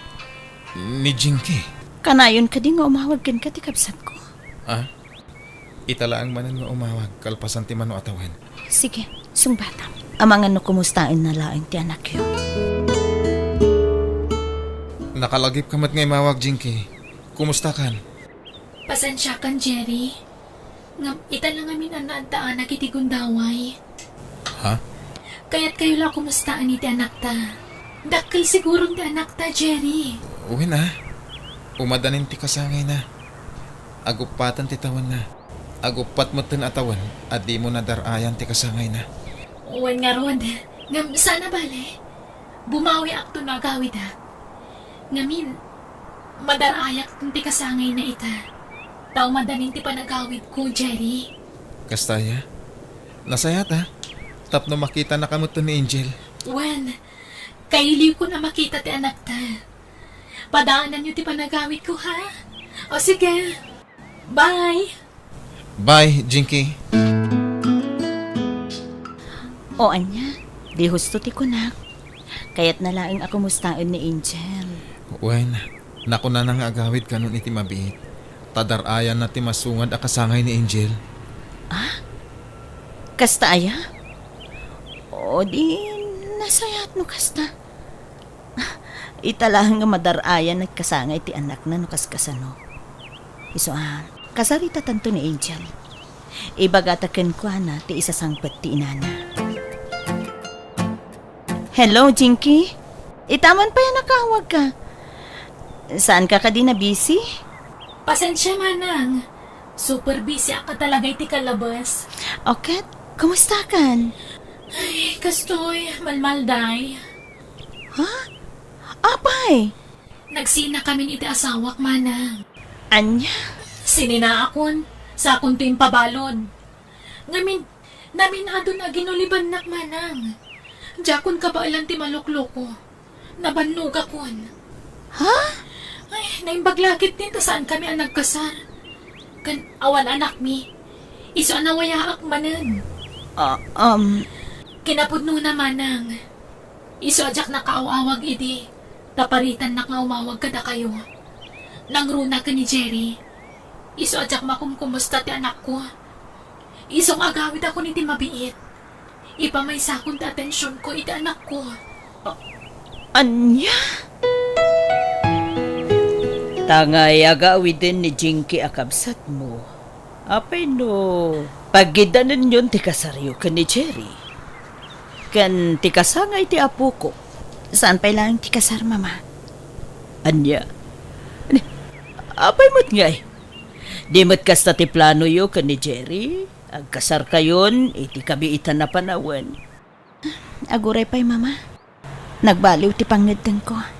Ni Jinky. Kanayon kadi nga umawag kenka ti kabsatko? Ah? Ita laeng manen nga umawag, kalpasan ti mano a tawen. Sige, sungbatam. Amangan no kumustaenna laeng ti anakyo. Nakalagipka met nga imawag, Jinky. Kumustakan? Pasensiakan, Jerry. Ngem ita la ngamin a naaddaanak iti gundaway. Ha? Kayatkayo la a kumustaen iti anakta. Dakkel siguron ti anakta, Jerry. Wen a. Umadanin ti kasangayna. Aguppaten ti tawenna. Aguppat metten a tawen a dimo nadar-ayan ti kasangayna. Wen ngarud, ngem saan a bale. Bumawiakto no agawidak. Ngamin, madar-ayak ti kasangayna ita. Ta umadanin ti panagawidko, Jerry. Kasta aya? Nasayaat a. Tapno makitanaka metten ni Angel. Wen, kailiwkon a makita ti anakta. Padaananyo ti panagawidko, ha? O sige. Bye! Bye, Jinky. O ania, di husto ti kunak. Kayatna laeng a kumustaen ni Angel. Wen, nakunana nga agawid kanon iti mabiit. Ta dar-ayanna ti masungad a kasangay ni Angel. Ah? Kasta aya? O di, nasayaat no kasta. Ita laeng nga madar-ayan nagkasangay ti anakna no kaskasano. Isu a, kasaritatanto ni Angel. Ibagata kenkuana ti isasangpet ti inana. Hello, Jinky. Ita man pay a nakaawagka. Saanka kadi nabisi? Pasensia, manang. Super busy ak talaga iti kalabas. O ket, kumustakan? Ay, kastoy, malmalday. Ha? Apay? Nagsinakamin iti asawak, manang. Ania? Sininaakon, sakonto impabalon. Ngamin, namin-adon a ginulibannak, manang. Diakon kabaelan ti malukloko. Nabannogakon. Ha? Ay, naimbag la ketdin ta saankami a nagkasar. Ken awan anakmi. Isu a nawayaak manen. Ah, um. Kinapudnona, manang. Isu a diak nakaaw-awag idi, ta paritannak nga umawag kadakayo. Nangruna ken ni Jerry. Isu a diak makumkumusta ti anakko. Isu nga agawidakon iti mabiit. Ipamaysakon ti atensionko iti anakko. A-, ania? Tangay agawiden ni Jinky a kabsatmo. Apay no pagiddanenyon ti kasaryo ken ni Jerry? Ken ti kasangay ti apoko? Saan pay laeng ti kasar, Mama? Ania? Ni-, apay met ngay? Di met kasta ti planoyo ken ni Jerry? Agkasarkayon iti kabiitan a panawen? Aguray pay, Mama. Nagbaliw ti pangngeddengko.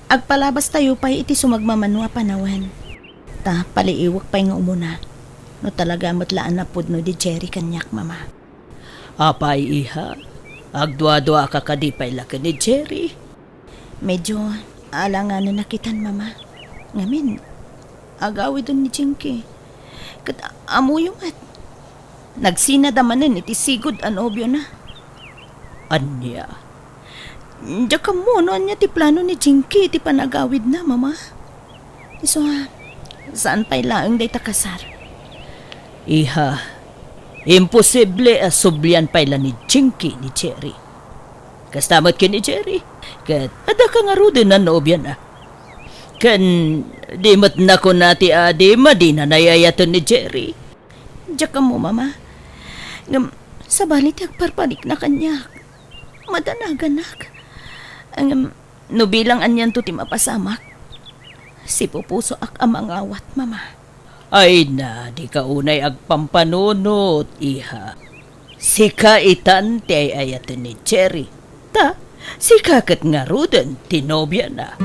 Agpalabastayo pay iti sumagmamano a panawen. Ta paliiwek pay nga umuna no talaga met la a napudno di Jerry kaniak, Mama. Apay, iha? Agduaduaka kadi pay la ken ni Jerry? Medyo alanganen a kitan, Mama. Ngamin, agawiden ni Jinky. Ket ammoyo met. Nagsinada manen iti sigud a nobiona. Ania? Diak ammo no ania ti plano ni Jinky iti panagawidna, Mama. Isu a, saan pay laeng dayta kasar. Iha, imposible a sublian pay la ni Jinky ni Jerry. Kasta met ken ni Jerry, ket adda ka ngaruden a nobiana. Ken di met nakuna ti adim a dina ay-ayaten ni Jerry. Diak ammo, Mama. Ngem sabali ti agparparikna kaniak. Madanaganak. Ngem no bilang anianto ti mapasamak, sipupusoak a mangawat, Mama. Ay na, dika unay agpampanunot, iha. Sika itan ti ay-ayaten ni Jerry. Ta, sika ket ngaruden ti nobiana.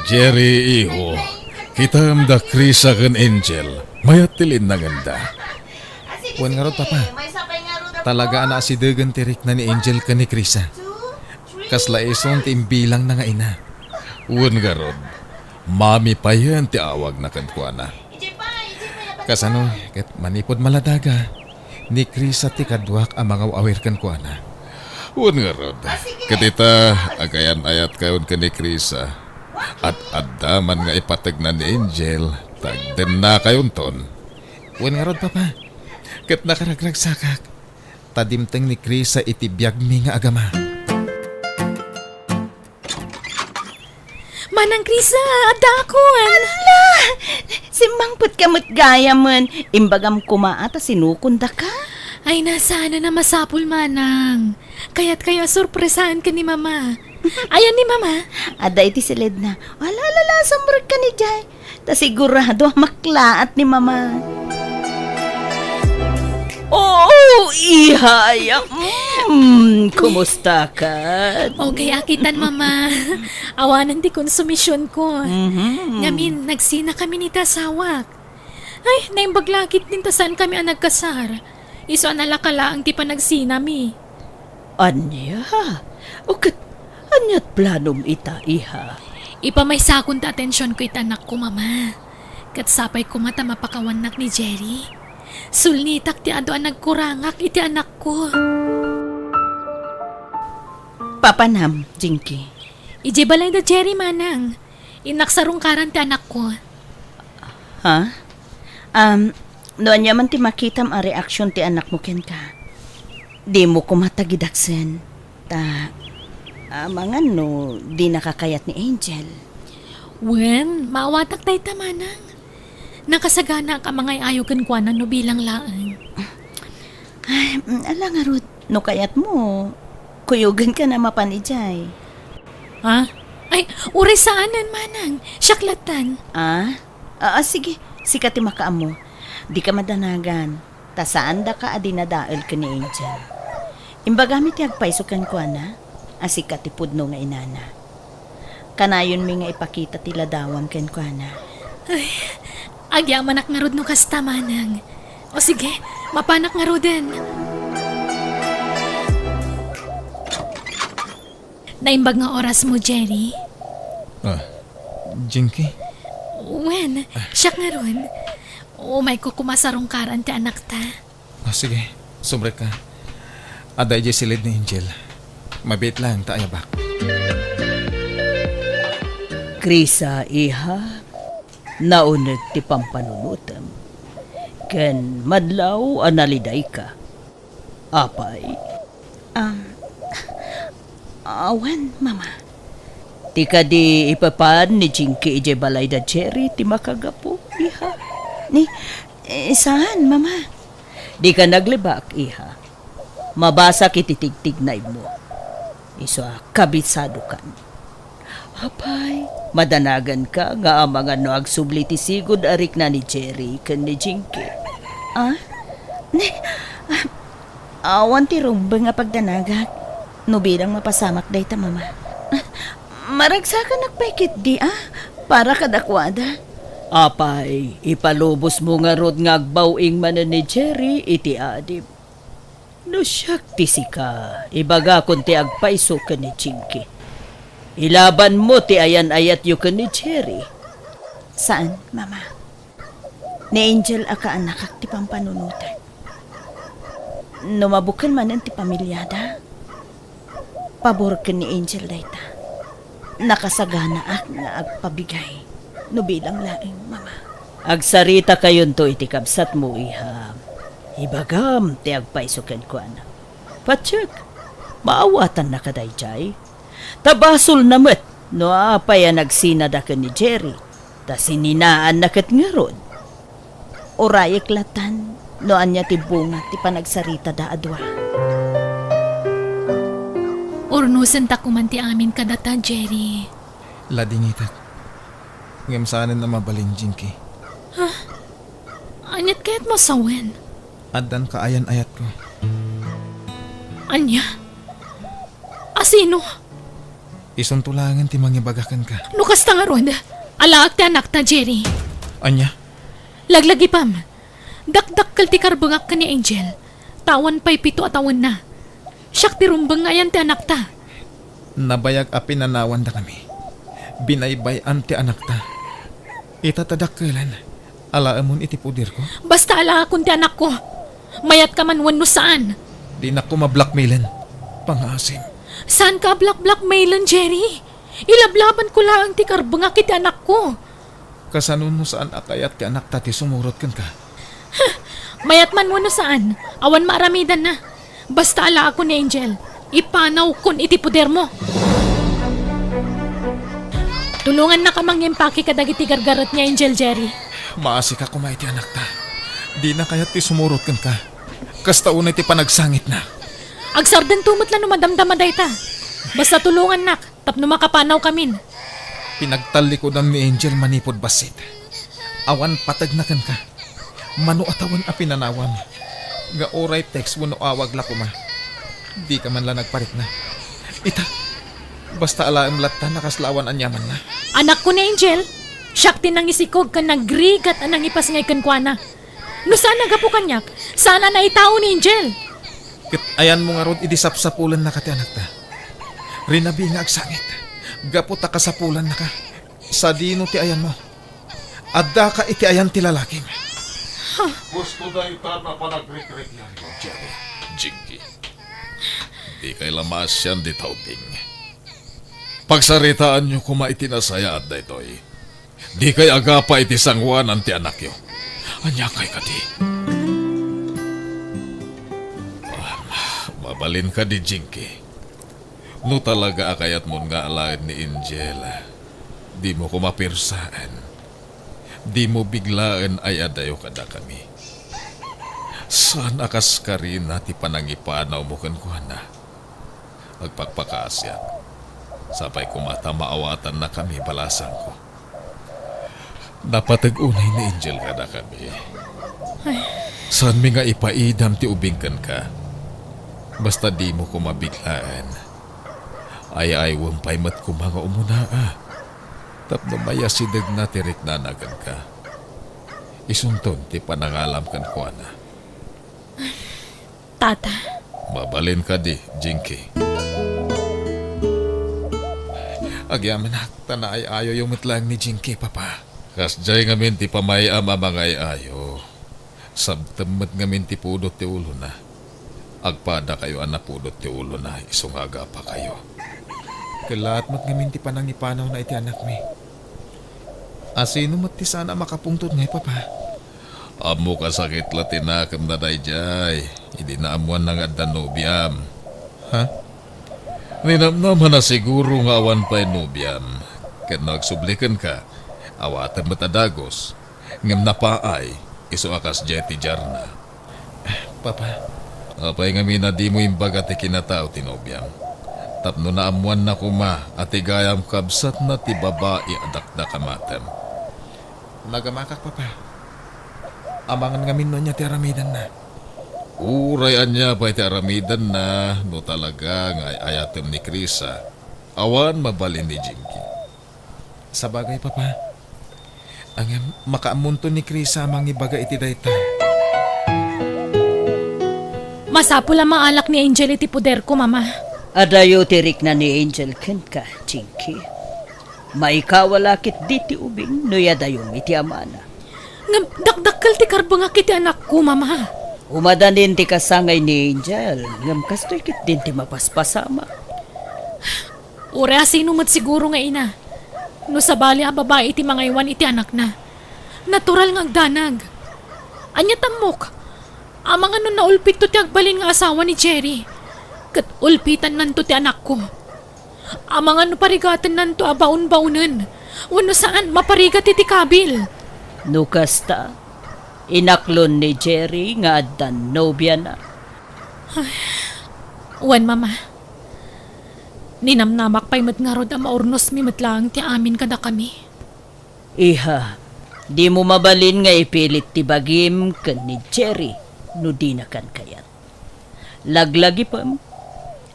Jerry, iho, kitam da Krisa ken Angel. Mayat ti linnangenda. Wen ngarud, Papa. Talaga a naasidegen ti rikna ni Angel ken ni Krisa. Kasla isun ti imbilangna nga ina. Wen ngarud, Mami payen ti awagna kenkuana. Kasano ket manipud maladaga, ni Krisa ti kaduak a mangaw-awir kenkuana. Wen ngarud, ket ita, agayan-ayatkayon ken ni Krisa. Ad-adda man nga ipategna ni Angel, ta agdennakayonton. Wen ngarud, Papa, ket nakaragragsakak, ta dimteng ni Krisa iti biagmi nga agama. Manang Krisa, addaakon! Ala! Simmangpetka met gayamen. Imbagam koma a ta sinukondaka. Ay, saan a masapul, Manang. Kayatkayo a sorpresaen ken ni Mama. Ayan ni Mama? Adda iti siledna. Ala, ala, ala, sumrekka idiay. Ta sigurado a maklaat ni Mama. Oo, iha, ay, mm, kumusta ka? Okay, akitan, Mama. Awanen ti konsumisionko. Mhm. Ngamin, nagsinakami iti asawak. Ay, naimbag la ketdin ta saankami a nagkasar. Isu a nalaka laeng ti panagsinami. Ania? O ket, ania't planom ita, iha? Ipamaysakon ti atensionko iti anakko, Mama. Ket sapay koma ta mapakawannak ni Jerry. Sulnitak ti adu a nagkurangak iti anakko. Papanam, Jinky? Idiay balay da Jerry, Manang. Innak sarungkaran ti anakko. Ha? Um, no ania man ti makitam a reaksion ti anakmo kenka, dimo koma tagidaksen. Ta, amangan no dinaka kayat ni Angel. Wen, maawatak dayta, Manang. Nakasaganaak a mangay-ayo kenkuana no bilang laeng. Ay, mm, ala ngarud, no kayatmo, kuyogenka na mapan idiay. Ha? Ay, uray saanen, Manang. Siak lattan. Ah? Ah, ah, sige, sika ti makaammo. Dika madanagan, ta saandaka a dinadael ken ni Angel. Imbagami ti agpayso kenkuana, a sika ti pudno nga inana. Kanayonmi nga ipakita ti ladawam kenkuana. Ay, agyamanak ngarud no kasta, Manang. O sige, mapanak ngaruden. Naimbag nga orasmo, Jerry? Ah, Jinky? Wen, siak ngarud. Umayko koma sarungkaran ti anakta. Ah, sige, sumrekka. Adda idiay silid ni Angel. Mabiit laeng ta ayabak. Krisa, iha, nauneg ti pampanunotem, ken madlaw a nalidayka. Apay? Um, awan, Mama. Ti kadi ipapan ni Jinky idiay balay da Jerry ti makagapu, iha? Ni, eh, saan, Mama? Dika naglibak, iha. Mabasak iti tigtignaibmo. Isu a kabisadokan. Apay, madanaganka nga amangan no agsubli ti sigud a rikna ni Jerry ken ni Jinky. Ah? Ne, ah, awan ti rumbeng a pagdanagak no bilang mapasamak dayta, Mama. Ah, maragsakanak pay ketdi, ah, para kadakuada. Apay, ipalubosmo ngarud nga agbaw-ing manen ni Jerry iti adim. No siak ti sika, ibagakon ti agpayso ken ni Jinky. Ilabanmo ti ayan-ayatyo ken ni Jerry. Saan, Mama. Ni Angel a kaanakak ti pampanunotan. No mabukel manen ti pamiliada, pabor ken ni Angel dayta. Nakasaganaak nga agpabigay no bilang laeng, Mama. Agsaritakayon iti kabsatmo, iha. Ibagam ti agpayso kenkuana. Patiek, maawatanna kadaydiay. Ta basolna met no apay a nagsinada ken ni Jerry, ta sininaanna ket ngarud. Urayek latan no ania ti bunga ti panagsaritada a dua. Urnosentakoman ti amin kadata, Jerry. Ladingitek. Ngem saanen a mabalin, Jinky. Ha? Aniat kayatmo a sawen? Addan kaayan-ayatko. Ania? A sino? Isunto laengen ti mangibaga kenka. No kasta ngarud, alaak ti anakta, Jerry. Ania? Laglagipem. Dakdakkel ti karbengak ken ni Angel. Ta awan pay pito a tawenna. Siak ti rumbeng nga ayan ti anakta. Nabayag a pinanawandakami. Binaybay-an ti anakta. Ita ta dakkelen, alaemon iti poderko. Basta alaakon ti anakko. Mayatkaman wenno saan. Dinak koma blackmailen. Pangngaasim. Saanka a black-blackmailen, Jerry. Ilablabanko laeng ti karbengak iti anakko. Kasano no saan a kayat ti anakta ti sumurot kenka? Mayat man wenno saan, awan maaramidanna. Basta alaakon ni Angel, ipanawkon iti podermo. Tulongannaka mangimpake kadagiti gargaret ni Angel, Jerry. Maasika koma iti anakta. Dina kayat ti sumurot kenka. Kasta unay ti panagsangitna. Agsardento met la no madamdama dayta. Basta tulongannak. Tapno makapanawkamin. Pinagtallikudan ni Angel manipud bassit. Awan pategna kenka. Mano a tawen a pinanawam. Nga uray text wenno awag la koma. Dika man la nagparikna. Ita, basta alaem latta a kasla awan aniamanna. Anakko ni Angel, siak ti nangisikog ken nagrigat a nangipasngay kenkuana. No saan a gapu kaniak, saan a naitao ni Angel. Ket ayanmo ngarud idi sapsapulennaka ti anakta. Rinabi nga agsangit, gapu ta kasapulannaka. Sadino ti ayanmo? Addaka iti ayan ti lalakim. Gusto dayta a panagrikriklanyo, Jerry. Jinky, dikay la maasian dita ubing. Pagsaritaanyo koma iti nasayaat daytoy. Dikay agapa iti sangoanan ti anakyo. Aniakay kadi? Ah, mabalin kadi, Jinky? No talaga a kayatmon nga alaen ni Angel, dimo koma persaen. Dimo biglaen ay-adayo kadakami. Saan a kas karina ti panangipanawmo kenkuana. Agpakpakaasiak. Sapay koma ta maawatannakami balasangko. Napateg unay ni Angel kadakami. Ay. Saanmi nga ipaidam ti ubing kenka. Basta dimo koma biglaen. Ay-aywem pay met koma nga umunaa. Tapno mayasidegna ti riknana kenka. Isunton ti panangalam kenkuana. Tata. Mabalin kadi, Jinky? Agyamanak, ta naay-ayoyo met laeng ni Jinky, Papa. Kasdiay ngamin ti pamay-am a mangay-ayo. Sabtem met ngamin ti pudot ti ulona. Agpadakayo a napudot ti ulona, isu nga agapakayo. Kellaat met ngamin ti panangipanawna iti anakmi. Asino met ti saan a makapungtot ngay, Papa? Ammok a sakit la ti nakemna daydiay idi naammoanna nga adda nobiam. Ha? Ninamnama na siguro nga awan pay nobiam. Ket no agsubli kenka, awatem met a dagus. Ngem napaay, isu a kasdiay ti diarna. Papa. Apay ngamin a dimo imbaga ti kinatao ti nobiam? Tapno naammoanna koma a ti gayam kabsatna ti babai a dakdakamatem. Nagamakak, Papa. Amangan ngamin no ania ti aramidenna. Uray ania pay ti aramidenna, no talaga nga ay-ayatem ni Krisa, awan mabalin ni Jinky. Sabagay, Papa. Ngem, makaammonto ni Krisa a mangibaga iti dayta. Masapul a maalak ni Angel iti poderko, Mama. Adayo ti rikna ni Angel kenka, Jinky. Maikaw la ketdi ti ubing no iyadayom iti amana. Ngem dakdakkel ti karbengak iti anakko, Mama. Umadanin ti kasangay ni Angel, ngem kastoy ketdin ti mapaspasamak. Uray asino met siguro nga ina, no sabali a babai ti mangaywan iti anakna. Natural nga agdanag. Ania ti ammok? Amangan no naulpitto ti agbalin nga asawa ni Jerry, ket ulpitannanto ti anakko. Amangan no parigatennanto a baon-baonen, wenno saan, maparigat iti kabil. No kasta, inaklon ni Jerry nga addan nobiana. Wen, Mama. Ninamnamak pay met ngarud a maurnosmi met laeng ti amin kadakami. Iha, dimo mabalin nga ipilit ti bagim ken ni Jerry no dinakan kayat. Laglagipem,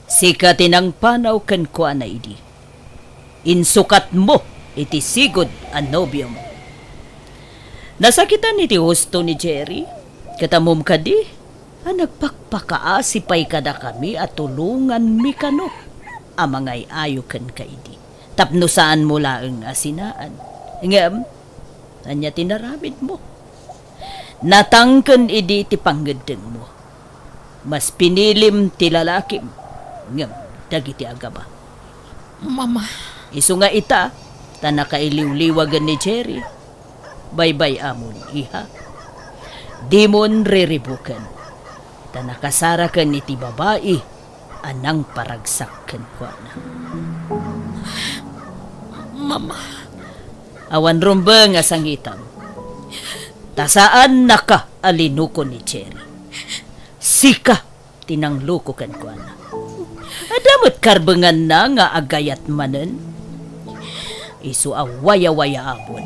sika ti nangpanaw kenkuana idi. Insukatmo iti sigud a nobiom. Nasakitan iti husto ni Jerry, ket ammom kadi a nagpakpakaasi pay kadakami a tulonganmi kano a mangay-ayo kenka idi, tapno saanmo laeng a sinaan. Ngem, ania ti naramidmo? Natangken idi ti pangngeddengmo. Mas pinilim ti lalakim ngem dagiti agama. Mama. Isu nga ita, ta nakailiwliwagen ni Jerry. Baybay-amon, iha. Dimon riribuken, ta nakasaraken iti babai a nangparagsak kenkuana. Mama. Awan rumbeng a sangitam. Ta saannaka a linuko ni Jerry. Sika ti nangloko kenkuana. Adda met karbenganna nga agayat manen. Isu a wayawayaamon.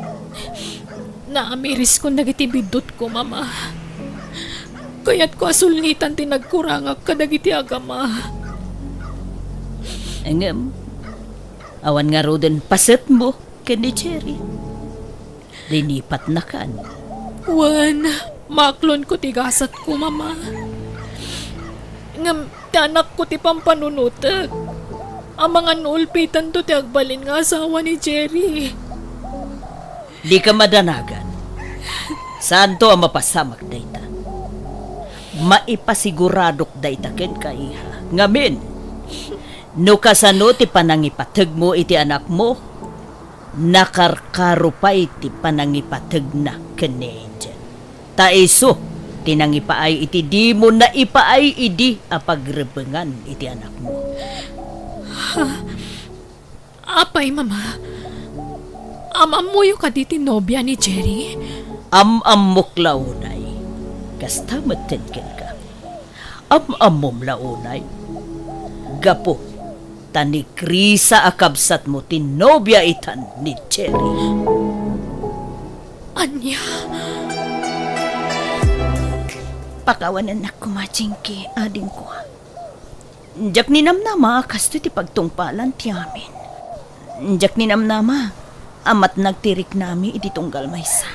Naamiriskon dagiti biddutko, Mama. Kayatko a sulngitan ti nagkurangak kadagiti agama. Ngem, awan ngaruden pasetmo ken ni Jerry. Linipatnakan. Wen, maaklonko ti gasatko, Mama. Ngem ti anakko ti pampanunotek. Amangan no ulpitanto ti agbalin nga asawa ni Jerry. Dika madanagan. Saanto a mapasamak dayta. Maipasiguradok dayta kenka, iha. Ngamin, no kasano ti panangipategmo iti anakmo, nakarkaro pay ti panangipategna ken ni Angel. Ta isu ti nangipaay iti dimo naipaay idi a pagrebengan iti anakmo. Apay, Mama? Am-ammoyo kadi ti nobia ni Jerry? Am-ammok la unay. Kasta metten kenka. Am-ammom la unay. Gapu ta ni Krisa a kabsatmo ti nobia itan ni Jerry. Ania? Pakawanennak koma, Jinky, adingko. Diak ninamnama a kastoy ti pagtungpalan ti amin. Diak ninamnama a matnag ti riknami idi tunggal maysa.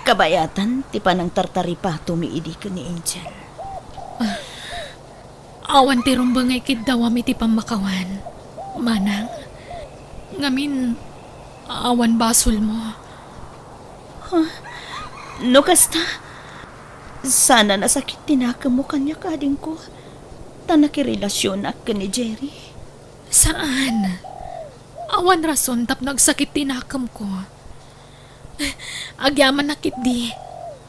Kabayatan ti panangtartaripatomi idi ken ni Angel. Awan ti rumbeng nga ikiddawam iti pammakawan, Manang. Ngamin, awan basolmo. Ha? No kasta, saan a nasakit ti nakemmo kaniak, adingko, ta nakirelasionak ken ni Jerry? Saan. Awan rason tapno agsakit ti nakemko. Agyamanak ketdi,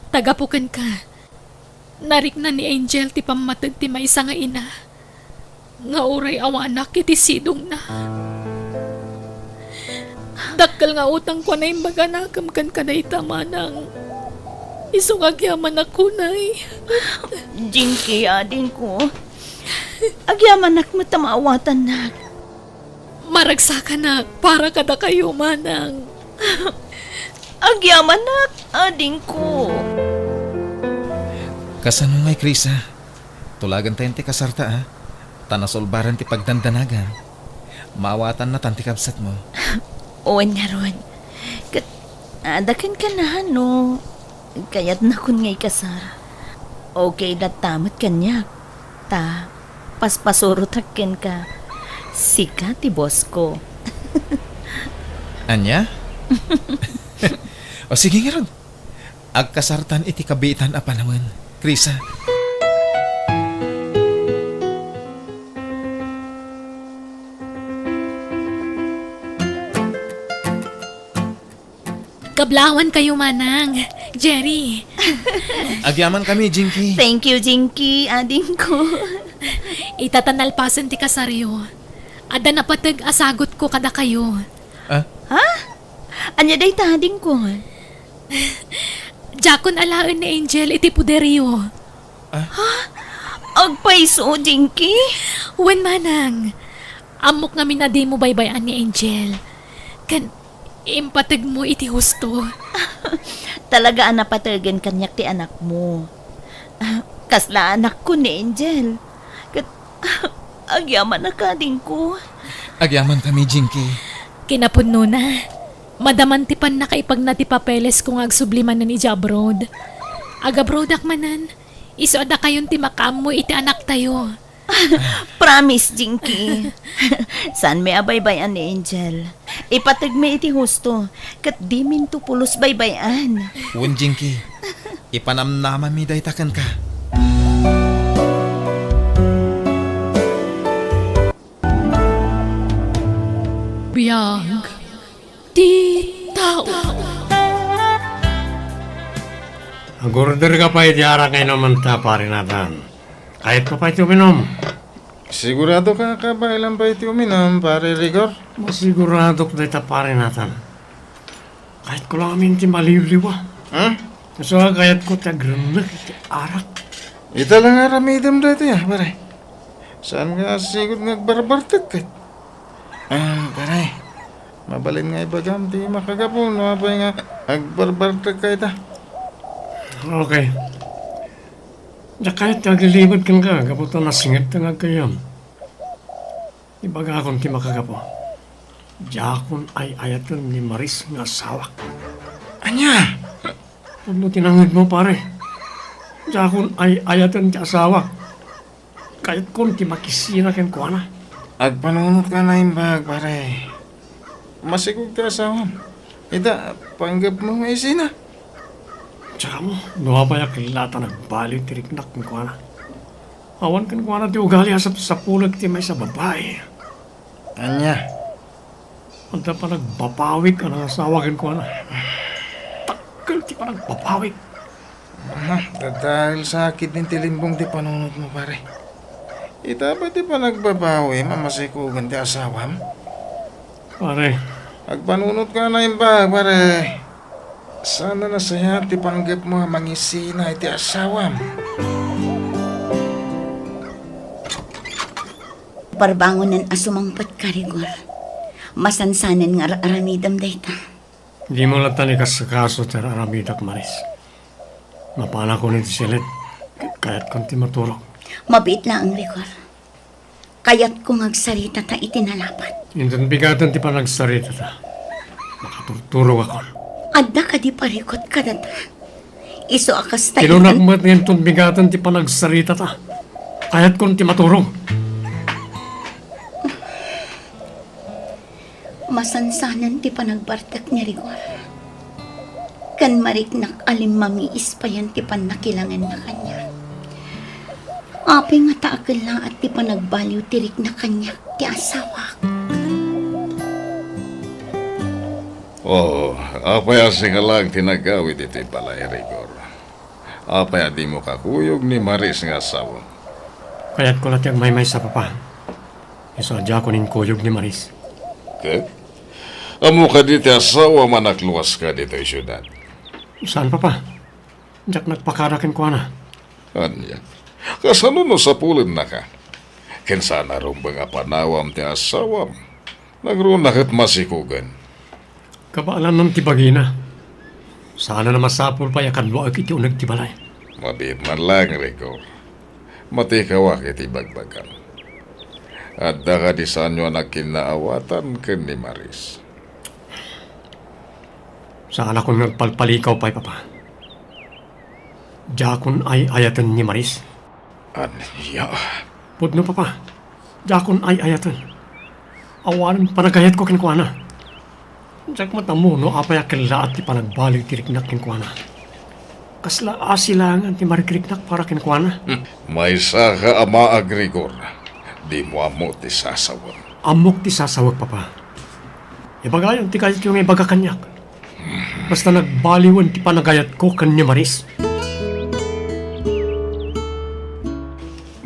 ta gapu kenka, narikna ni Angel ti pammateg ti maysa nga ina nga uray awanak iti sidongna. Dakkel nga utangko a naimbag a nakem kenka dayta, Manang. Isu nga agyamanak unay. Jinky, adingko. Agyamanak met a maawatannak. Maragsakanak para kadakayo, Manang. Agyamanak, adingko. Kasano ngay, Krisa? Tulagentayon ti kasarta, a? Ta nasulbaran ti pagdandanagan. Maawatannatan ti kabsatmo. Wen ngarud. Ket, adda kenka no kayatnakon nga ikasar. Okay latta met kaniak. Ta, paspasurotak kenka. Sika ti bossko. Ania? O sige ngarud. Agkasartan iti kabiitan a panawen, Krisa. Kablawan kayo, Manang. Jerry. Agyamankami, Jinky. Thank you, Jinky, adingko. Ita ta nalpasen ti kasaryo, adda napateg a sagutko kadakayo. Ah? Ha? Ania dayta, adingko? Diakon alaen ni Angel iti poderyo. Ah? Ha? Agpayso, Jinky? Wen, Manang. Ammok ngamin a dimo baybay-an ni Angel. Ken impategmo iti husto. Talaga a napategen kaniak ti anakmo. Ah, kasla anakko ni Angel. Ket, agyamanak, adingko. Agyamankami, Jinky. Kinapudnona, madaman ti pannakaipagna ti papelesko nga agsubli manen idiay abroad. Ag-abroadak manen, isu a dakayon ti makaammo iti anaktayo. Promise, Jinky. Saanmi a baybay-an ni Angel. Ipategmi iti husto, ket diminto pulos baybay-an. Wen, Jinky, ipanamnamami dayta kenka. Biag ti tao. Agorder ka pay iti arak nga inumanta, Pare Nathan. Kayatko pay ti uminum. Sigurado ka, kabaelam pay ti uminum, Pare Rigor? Masiguradok dayta, Pare Nathan. Kayatko lang amin ti maliliwa. Hmm? Isu a kayatko ti agrennek iti arak. Ita lang aramidem daytoy, ah, pare. Saan nga sigud nga agbarbartek ket? Ah, pare. Mabalin nga ibagam ti makagapu no apay nga agbarbartek ka ita. Okay. Diak kayat ti aglilibed kenka gapu ta nasingedta nga aggayyem. Ibagakon ti makagapu. Diakon ay-ayaten ni Maris nga asawak. Ania? Pudno ti nangngegmo, pare. Diakon ay-ayaten ti asawak. Kayatkon ti makisina kenkuana. Agpanunotka a naimbag, pare. Masikog ti asawam. Ita, panggepmo nga isina. Tsaka mo, no apay a kella ta nagbaliw ti riknak kenkuana. Awan kenkuana ti ugali a sapsapulek ti maysa a babai. Ania? Adda panagbabawik a nangasawa kenkuana. Dakkel ti panagbabawik. Ah, dadael sa ketdin ti limbong ti panunotmo, pare. Ita pay ti panagbabawim a masikugan ti asawam? Pare. Agpanunotka a naimbag, pare. Saan a nasayaat ti panggepmo a mangisina iti asawam? Parbangonen a sumangpetka, Rigor. Masansanen nga ar-aramidem dayta. Dimo latta ni kasakaso ti ar-aramidak, Maris. Mapanakon iti silet, ket kayatkon ti maturog. Mabiit laeng, Rigor. Kayatko nga agsaritata iti nalapat. Inton bigaten ti panagsaritata, makaturturogakon. Adda kadi parikut kadata? Isu a kasta. Inunak met nga inton bigaten ti panagsaritata, kayatkon ti maturog. Masansanen ti panagbartek ni Rigor. Ken mariknak a limmamiis payen ti pannakilangenna kaniak. Apay ngata a kellaat ti panagbaliw ti rikna kaniak ti asawak? Oh, apay a sika laeng ti nagawid iti balay, Rigor? Apay a dimo kakuyog ni Maris nga asawa? Kayatko la ti agmaymaysa, Papa. Isu a diakon inkuyog ni Maris. Ket? Ammo kadi ti asawam a nakluaska ditoy siudad? Saan, Papa. Diak nagpakada kenkuana. Ania? Kasano no sapulennaka? Ken saan a rumbeng a panawam ti asawam? Nagruna ket masikugen. Kabaalanan ti bagina. Saan a masapul pay a kaduaek iti uneg ti balay. Mabiit man laeng, Rigor. Matikawak iti bagbagam. Adda kadi saanyo a nagkinnaawatan ken ni Maris? Saanakon nga agpalpalikaw pay, Papa. Diakon ay-ayaten ni Maris. Ania? Pudno, Papa. Diakon ay-ayaten. Awanen panagayatko kenkuana. Diak met ammo no apay a kellaat ti panagbaliw ti riknak kenkuana. Kasla asi laengen ti marikriknak para kenkuana. Hmm. Maysaka a maag, Rigor. Dimo ammo ti sasawem. Ammok ti sasawek, Papa. Ibagayon ti kayatyo nga ibaga kaniak. Basta nagbaliwen ti panagayatko ken ni Maris.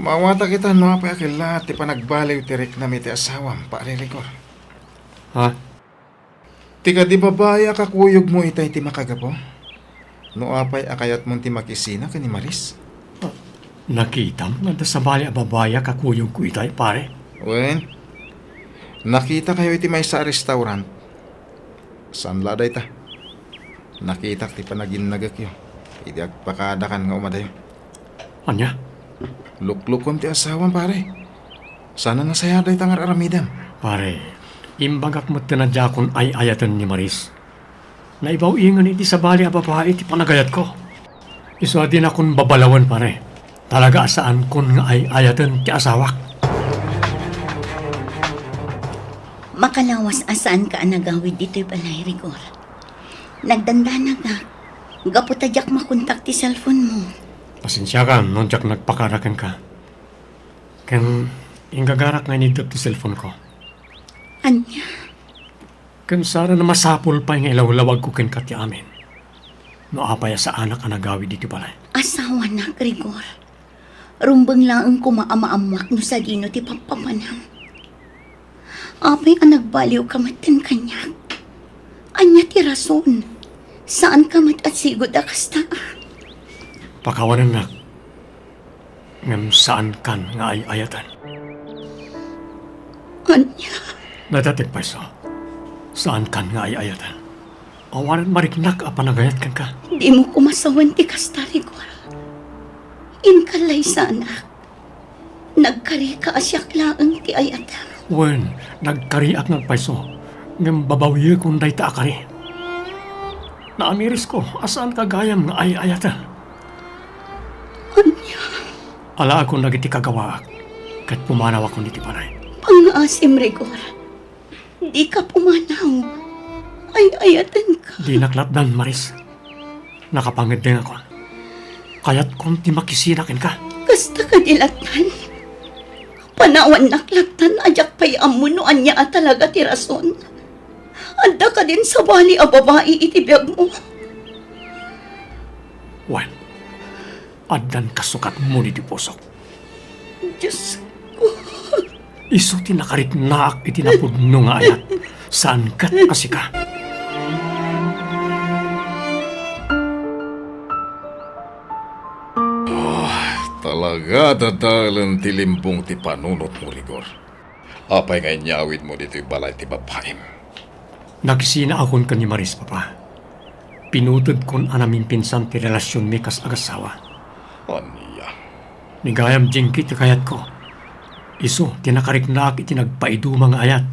Maawatak ita no apay a kellaat ti panagbaliw ti riknam iti asawam, Pare Rigor. Ha? Ti kadi babai a kakuyogmo itay ti makagapu? No apay a kayatmon ti makisina ken ni Maris? Nakitam nga adda sabali a babai a kakuyogko itay, pare? Wen, nakitakayo iti maysa a restaurant. Saan la dayta? Nakitak ti panaginnagekyo idi agpakadakan nga umadayo. Ania? Luklukom ti asawam, pare. Saan a nasayaat dayta nga ar-aramidem? Pare, imbagak met ti a diakon ay-ayaten ni Maris. Naibaw-ingen iti sabali a babai ti panagayatko. Isu a dinakon babalawen, pare. Talaga a saankon nga ay-ayaten ti asawak. Makalawas a saanka a nagawid ditoy balay, Rigor. Nagdandanagak gapu ta diak makontak ti cellphone mo. Pasensiakan no diak nagpakada kenka. Ken inggagarak nga initdep ti cellphone ko. Ania? Ken saan a masapul pay nga ilawlawagko kenka ti amin. No apay a saanak a nagawid iti balay. Asawanak, Rigor. Rumbeng laeng koma a maammoak no sadino ti pappapanam. Apay a nagbaliwka metten kaniak? Ania ti rason? Saanka met a sigud a kasta. Pakawanennak. Ngem saankan nga ay-ayaten. Ania? Natatek payso. Saankan nga ay-ayaten. Awanen mariknak a panagayat kenka. Dimo koma sawen ti kasta, Rigor. Inka laysanak. Nagkarika a siak laeng ti ayatem. Wen, nagkariak nga agpayso. Ngem babawiekon dayta a kari. Naamirisko a saanka gayam nga ay-ayaten. Ania? Alaekon dagiti kagawaak, ket pumanawakon iti balay. Pangngaasim, Rigor. Dika pumanaw. Ay-ayatenka. Dinak latdan, Maris. Nakapangeddengakon. Kayatkon ti makisina kenka. Kasta kadi latdan. Panawannak latdan a diak pay ammo no ania a talaga ti rason. Adda kadin sabali a babai iti biagmo? Wen, addan kasukatmo iti pusok. Diosko. Isu ti nakariknaak iti napudno nga ayat, saan ket a sika. Ah, talaga, dadaelen ti limbong ti panunotmo, Rigor. Apay nga inyawidmo ditoy balay ti babaim? Nakisinaakon ken ni Maris, Papa. Pinutedkon a namimpinsan ti relasionmi kas agassawa. Ania? Ni gayam Jinky ti kayatko. Isu ti nakariknaak iti nagpaiduma nga ayat.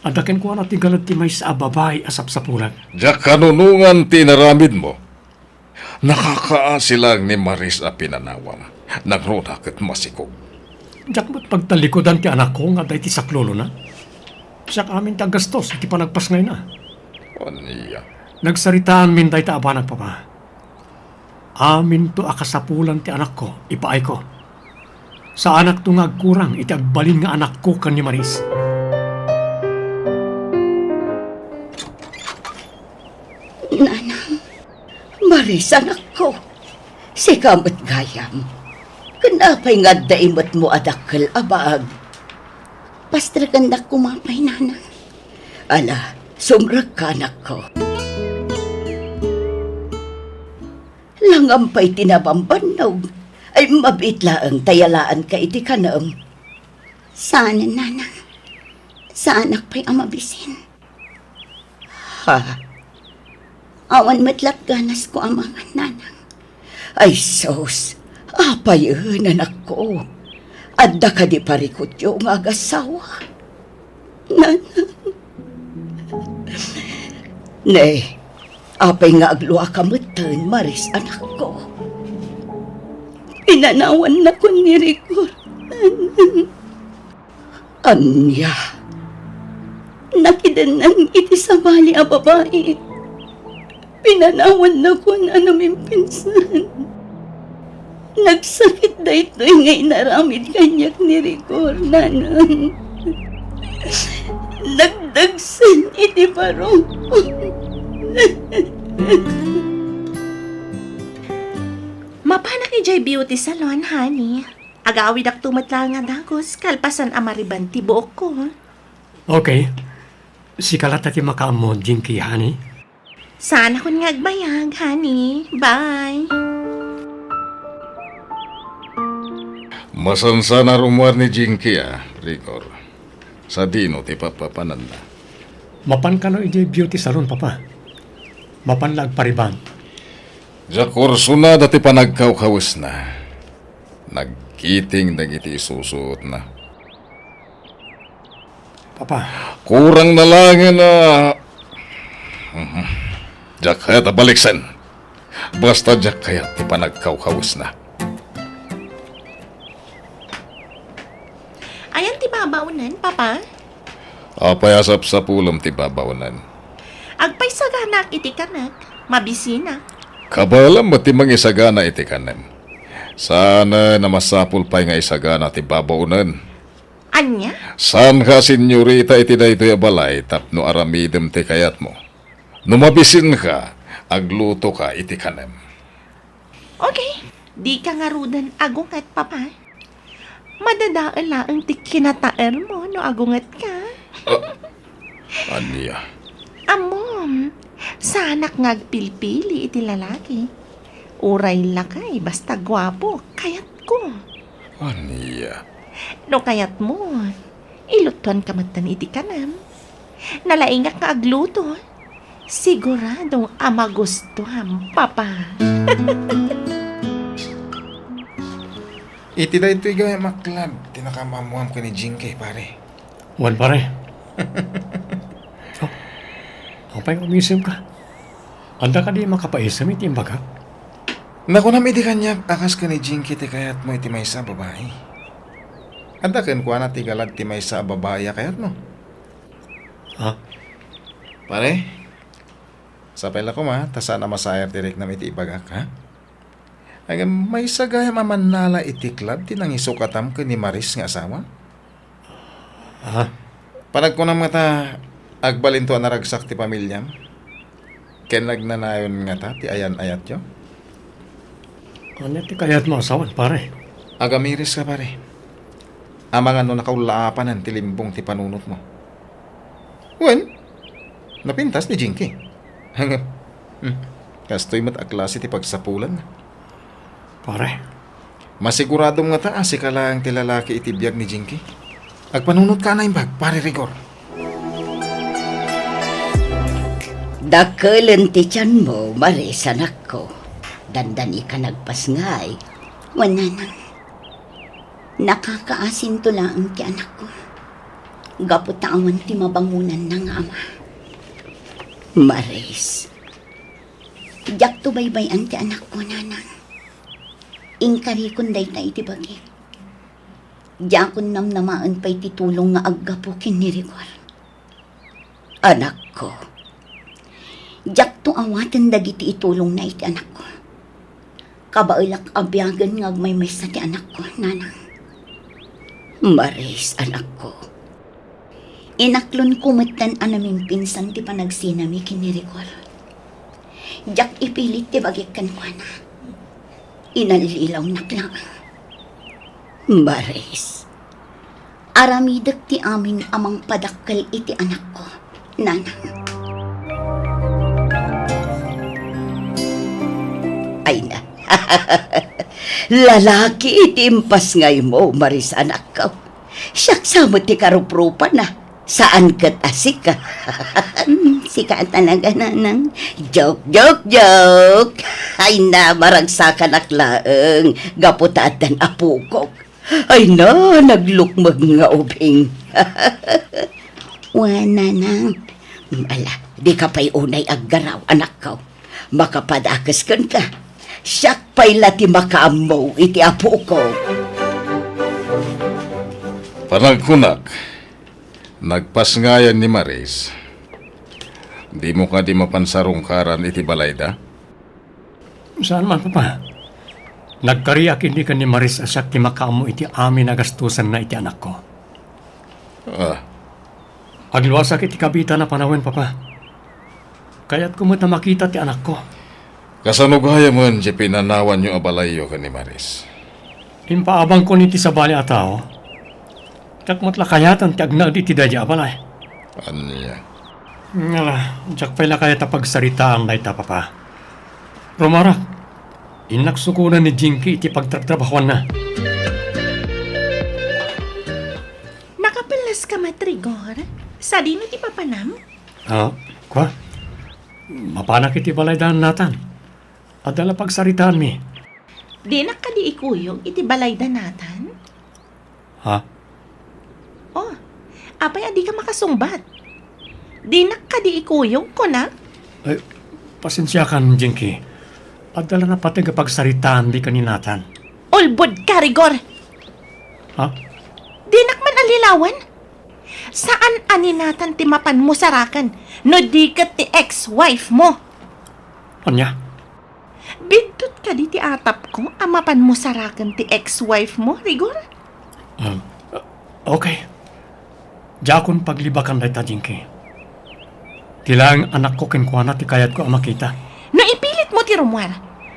Adda kenkuana ti galad ti maysa a babai a sapsapulak. Diak kanunongan ti inaramidmo. Nakakaasi laeng ni Maris a pinanawam. Nangruna ket masikog. Diak met pagtalikudan ti anakko nga adda iti saklulona. Siak amin ti aggastos iti panagpasngayna. Ania? Nagsaritaanmin dayta a banag, Papa. Aminto a kasapulan ti anakko, ipaayko. Saanakto nga agkurang iti agbalin nga anakko ken ni Maris. Nanang, Maris, anakko. Sika met gayam. Ken apay nga adda imetmo a dakkel a baag? Pastrekendak koma pay, Nanang. Ala, sumrekka, anakko. Langam pay ti nabambannog, ay mabiit laeng ta yalaanka iti kanem. Saanen, Nanang. Saanak pay a mabisin. Ha? Awan met latganasko a mangan, Nanang. Ay sus, apayen, anakko? Adda kadi parikutyo nga agassawa? Nanang. Ne, apay nga agluaka metten, Maris, anakko? Pinanawannakon ni Rigor, Nanang. Ania? Nakidennan iti sabali a babai. Pinanawannakon a namimpinsan. Nagsakit daytoy nga inaramid kaniak ni Rigor, Nanang. Nagdagsen iti barok. Mapanak idiay beauty salon, honey. Agawidakto met laeng a dagus kalpasan a mariban ti buokko. Okay. Sika latta ti makaammo, Jinky, honey. Saanakon nga agbayag, honey. Bye. Masansan a rummuar ni Jinky, a, Rigor. Sadino ti papapananna? Mapan kano idiay beauty salon, Papa. Mapan la agpariban. Diak ursonada ti panagkawkawesna. Nagkiting dagiti isusuotna. Papa. Kurang na laengen a, mhm. Diak kayat a baliksen. Basta diak kayat ti panagkawkawesna. Ayan ti babaonen, Papa? Apay a sapsapulem ti babaonen? Agpaisaganaak iti kanek, mabisinak. Kabaelam met ti mangisagana iti kanem. Saan a masapul pay nga isagana ti babaonen. Ania? Saanka a senyorita iti daytoy a balay tapno aramidem ti kayatmo. No mabisinka, aglutoka iti kanem. Okay, dika ngaruden agunget, Papa. Madadael laeng ti kinataermo no agungetka. Ah, ania? Ammom, saanak nga agpilpili iti lalaki. Uray lakay, basta guapo, kayatko. Ania? No kayatmo, ilutuanka metten iti kanem. Nalaingak nga agluto. Sigurado a magustuam, Papa. Iti daytoy gayam a club ti nakaammoam ken ni Jinky, pare. Wen, pare. Oh, apay nga umisemka? Adda kadi makapaisem iti imbagak? Nakunam idi kaniak a kas ken ni Jinky ti kayatmo iti maysa a babai. Adda kenkuana ti galad ti maysa a babai a kayatmo. Ha? Pare, sapay la koma ta saan a masaer ti riknam iti ibagak, ha? Ngem maysa gayam a mannala iti club ti nangisukatam ken ni Maris nga asawa? Ha? Panagkunam ngata, agbalinto a naragsak ti pamiliam? Ken nagnanayon ngata ti ayan-ayatyo? Ania ti kayatmo a sawen, pare? Agamiris ka, pare. Amangan no nakaullaapanen ti limbong ti panunotmo. Wen, napintas ni Jinky. Ngem, hmm, kastoy met a klase ti pagsapulan. Pare. Masiguradom ngata a sika laeng ti lalaki iti biag ni Jinky. Agpanunotka a naimbag, Pare Rigor. Dakelen ti tianmo, Maris, anakko. Dandani ka nagpasngay. Wen, nanang. Nakakaasinto laeng ti anakko. Gapu ta awan ti mabangonanna nga ama. Maris. Diakto baybay-an ti anakko, nanang. Inkarikon dayta iti bagik. Diakon namnamaen pay ti tulong nga aggapu ken ni Rigor. Anakko, diakto awaten dagiti itulongna iti anakko. Kabaelak a biagen nga agmaymaysa ti anakko, nanang. Maris, anakko. Inaklonko metten a namimpinsan ti panagsinami ken ni Rigor. Diak ipilit ti bagik kenkuana. Inallilawnak laeng. Maris, aramidek ti amin a mangpadakkel iti anakko, nanang. Ay na. Lalaki iti impasngaymo, Maris, anakko. Siak sa met ti karuprupana. Saan ket a sika. Hmm, sika a talaga, nanang. Joke, joke, joke. Ay na, maragsakanak laeng. Gapu ta addan apokok. Ay na, naglukmeg nga ubing. Wen, nanang. Hmm, ala, dika pay unay aggaraw, anakko. Makapadakes kenka. Siak pay la ti makaammo iti apokok. Panagkunak, nagpasngayan ni Maris. Dimo kadi mapan sarungkaran iti balayda? Saan man, Papa. Nagkariak idi ken ni Maris a siak ti makaammo iti amin a gastusenna iti anakko. Ah. Agluasak iti kabitana panawen, Papa. Kayatko met a makita ti anakko. Kasano gayamen ti pinanawanyo a balayyo ken ni Maris? Impaabangkon iti sabali a tao. Diak met la kayaten ti agnaed iti daydiay a balay. Ania? Ngala, diak pay la kayat a pagsaritaan dayta, Papa. Rumarak, innak sukonen ni Jinky iti pagtratrabahoanna. Nakapelleska met, Rigor? Sadino ti papanam? Ah, kua? Mapanak iti balay da Nathan. Adda la pagsaritaanmi. Dinak kadi ikuyog iti balay da Nathan? Ha? Oh, apay a dika makasungbat? Dinak kadi ikuyog, kunak? Ay, pasensiakan, Jinky. Adda la napateg a pagsaritaanmi ken ni Nathan. Ulbodka, Rigor! Ha? Dinak man allilawen? Saan a ni Nathan ti mapanmo saraken no di ket ti ex-wife mo? Ania? Biddut kadi ti atapko a mapanmo saraken ti ex-wife mo, Rigor? Um, okay. Diakon paglibakan dayta, Jinky. Ti laeng anakko kenkuana ti kayatko a makita. No ipilitmo ti rummuar,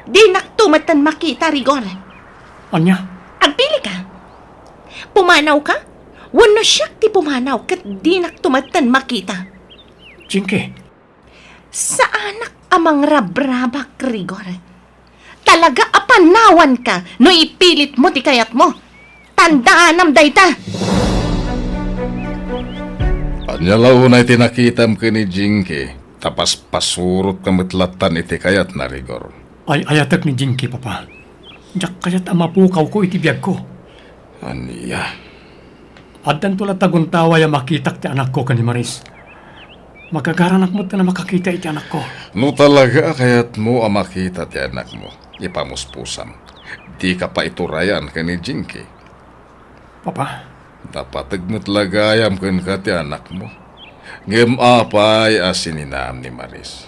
dinakto metten makita, Rigor. Ania? Agpilika. Pumanawka? Wenno siak ti pumanaw ket dinakto metten makita? Jinky. Saanak a mangrabrabak, Rigor. Talaga a panawanka no ipilitmo ti kayatmo. Tandaanam dayta. Ania la unay ti nakitam ken ni Jinky, ta paspasurotka met lattan iti kayatna, Rigor? Ay-ayatek ni Jinky, Papa. Diak kayat a mapukawko iti biagko. Ania? Addanto la taguntaway a makitak ti anakko ken ni Maris. Magagaranak met a makakita iti anakko. No talaga a kayatmo a makita ti anakmo, ipamuspusam. Dika pay iturayan ken ni Jinky. Papa. Napateg met la gayam kenka ti anakmo. Ngem apay a sininaam ni Maris?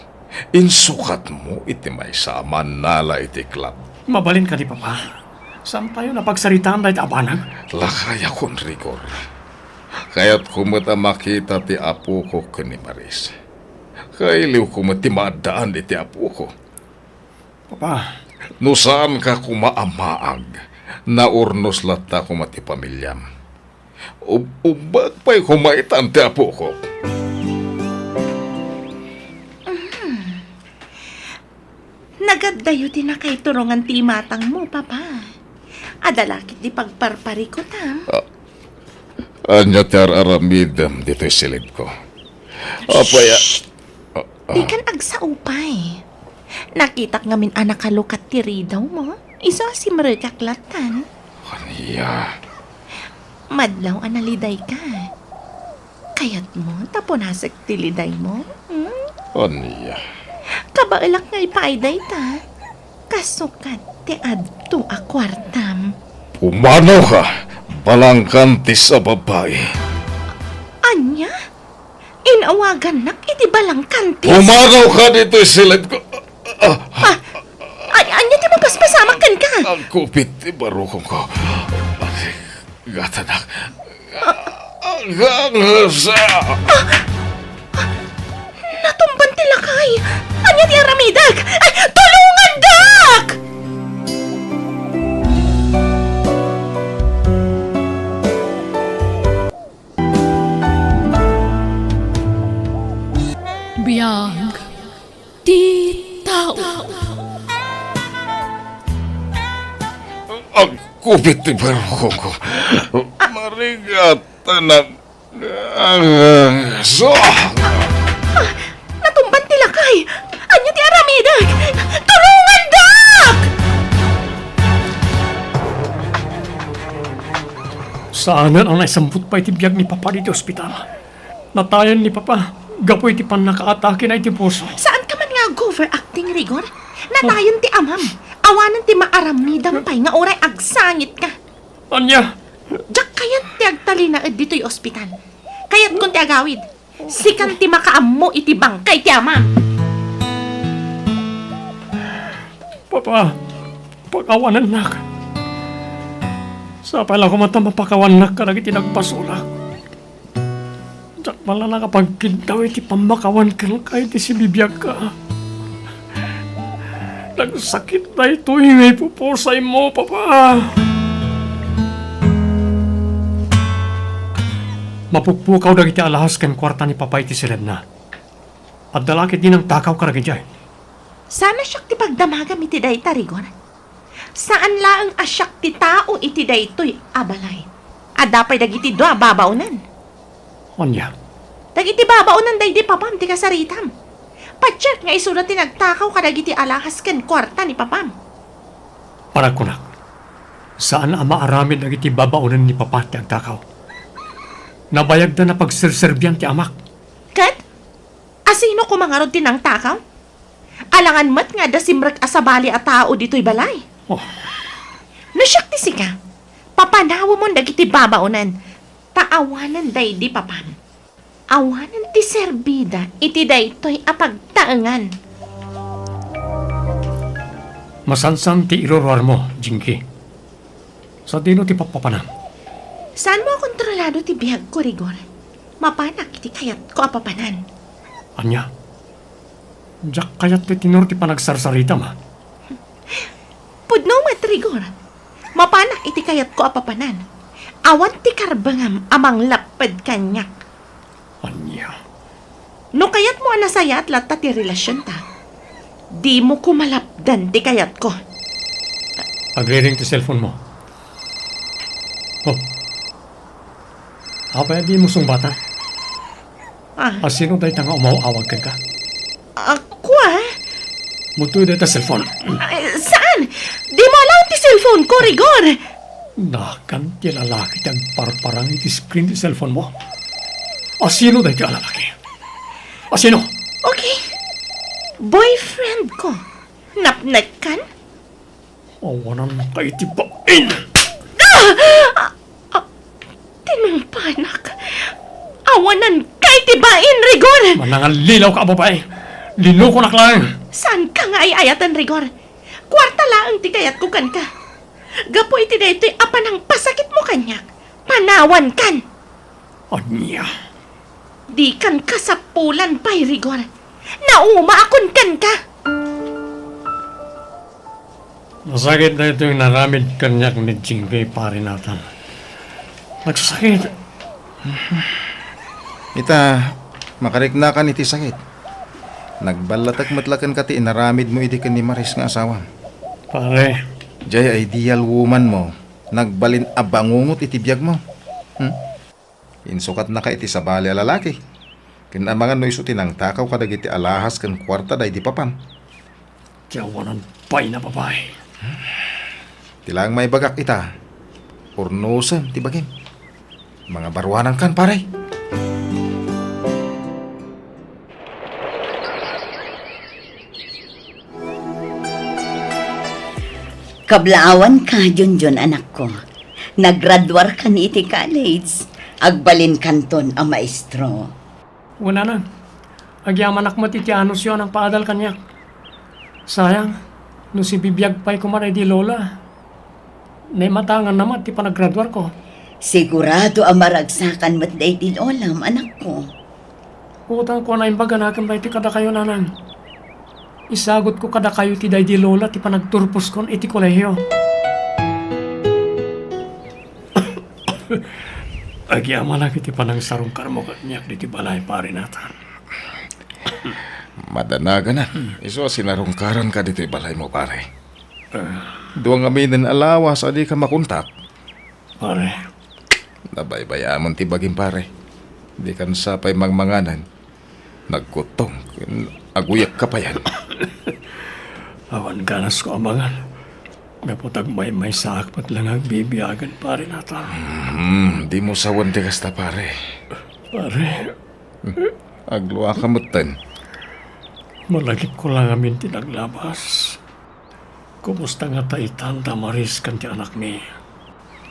Insukatmo iti maysa a mannala iti club. Mabalin kadi, Papa? Saantayo a pagsaritaan dayta a banag? Lakayakon, Rigor. Kayatko met a makita ti apoko ken ni Maris. Kailiwko met ti maaddaan iti apoko. Papa. No saanka koma a maag, naurnos latta koma ti pamiliam. Ub-, ubbak pay koma itan ti apoko. Mm. Nagaddayo ti nakaiturongan ti imatangmo, Papa. Adda la ket ti pagparparikutam. Ah, ania ti ar-aramidem ditoy silidko? Apay a- Shh! Ah, ah. Dikan agsaupay. Nakitak ngamin a nakalukat ti ridawmo. Isu a simrekak lattan. Ania? Madlaw a nalidayka. Kayatmo ta punasek ti lidaymo? Hmm? Ania? Kabaelak nga ipaay dayta. Kasukat ti adto a kuartam. Pumanawka, balangkantis a babai. Ania? Inawagannak iti balangkantis? Pumanawka ditoy silidko. Ah, ah, ah. Ay, ania ti mapaspasamak kenka? Agkupit ti barukongko. Gatanak. Agangasa. Ah! Ah! Natumban ti lakay! Ania ti aramidek? Ay, tulongandak! Biag ti tao. Agkupit ti barukongko. Marigat, anak. Ah, so. Ah, natumban ti lakay. Ania ti aramidek? Tulongandak! Saanen a naisambut pay ti biag ni Papa ditoy ospital. Natayen ni Papa gapu iti pannakaatakena iti puso. Saanka man nga ag-overacting, Rigor. Natayen ti amam. Awanen ti maaramidam pay nga uray agsangitka. Ania? Diak kayat ti agtalinaed ditoy ospital. Kayatkon ti agawid. Sikan ti makaammo iti bangkay ti amam. Papa, pakawanennak. Sapay la koma ta mapakawannak kadagiti nagbasolak. Mala nakapagkiddaw iti pammakawan kenka iti sibibiagka. Nagsakit daytoy nga ipupusaymo, Papa. Mapukpukaw dagiti alahas ken kuarta ni Papa iti sirebna. Adda la ketdi nangtakaw kadagijay. Saan a siak ti pagdamagam iti dayta, Rigor. Saan laeng a siak ti tao iti daytoy a balay. Adda pay dagiti dua a babaonen. Ania? Dagiti babaonen daydi papam ti kasaritam. Patiek nga isuda ti nagtakaw kadagiti alahas ken kuarta ni papam. Panagkunak, saan a maaramid dagiti babaonen ni papa ti agtakaw. Nabayagda a pagserserbian ti amak. Ket? Asino koma ngarud ti nangtakaw? Alangan met nga adda simrek a sabali a tao ditoy balay. Oh. No siak ti sika, papanawemon dagiti babaonen, ta awanen daydi papam. Awanen ti serbida iti daytoy a pagtaengan. Masansan ti iruruarmo, Jinky. Sadino ti papapanam? Saanmo a kontrolado ti biagko, Rigor. Mapanak iti kayatko a papanan. Ania? Diak kayat ti tenor ti panagsarsaritam, a? Pudno met, Rigor. Mapanak iti kayatko a papanan. Awan ti karbengam a manglapped kaniak. Ania? No kayatmo a nasayaat latta ti relasionta, dimo koma lapdan ti kayatko. Agriring ti cellphone mo. Oh. Apay a dimo sungbatan? Ah. Asino dayta nga umaw-awag kenka? Ako, a? Mutoy dayta cellphone. Ay, saan? Dimo alaen ti cellphone ko, Rigor. Nakan ti lalaki ti agparparang iti screen ti cellphone mo. Asino daytoy a lalaki? Asino? Okay. Boyfriend ko. Napnekkan? Awananka iti bain! Ah! Ah, ah, tinungpanak. Awananka iti bain, Rigor! Manangallilaw ka a babai! Linukonak laeng! Saanka nga ay-ayaten, Rigor? Kuarta laeng ti kayatko kenka. Gapu iti daytoy a panangpasakitmo kaniak, panawankan! Ania? Dikan kasapulan pay, Rigor. Naumaakon kenka! Nasakit daytoy inaramid kaniak ni Jinky, Pare Nathan. Nagsasakit. Ita, makariknakan iti sakit. Nagballatek met la kenka ti inaramidmo idi ken ni Maris nga asawam. Pare. Jay ideal woman mo, nagbalin a bangungot iti biagmo. Hmm? Insukatnaka iti sabali a lalaki. Ken amangan no isu ti nangtakaw kadagiti alahas ken kuarta daydi papam. Ti awanan pay a babai. Ti laeng maibagak ita, urnosem ti bagim. Mangabaruanankan, pare. Kablaawanka, Junjun, anakko. Nagraduarkan iti college. Agbalinkanton a maestro. Wen, nanang, agyamanak met iti anusyo a nangpaadal kaniak. Sayang, no sibibiag pay koma daydi lola, naimatanganna met ti panagraduarko. Sigurado a maragsakan met daydi lolam, anakko. Utangko a naimbag a nakem daytoy kadakayo, nanang. Isagutko kadakayo ti daydi lola ti panagturposkon iti kolehio. Agyamanak iti panangsarungkarmo kaniak ditoy balay, Pare Nathan. Madanaganan, isu a sinarungkaranka ditoy balaymo, pare. Ah. Dua ngaminen a lawas a dika makontak. Pare. Nabaybayamon ti bagim, pare. Dikan sa pay mangmanganen. Nagkuttong ken aguyekka payen. Awan ganasko a mangan. Gapu ta agmaymaysaak met la nga agbibiagen, Pare Nathan. Hmm, dimo sawen ti kasta, pare. Pare. Agluaka metten. Malagipko la ngamin ti naglabas. Kumusta ngata itan da Maris ken ti anakmi?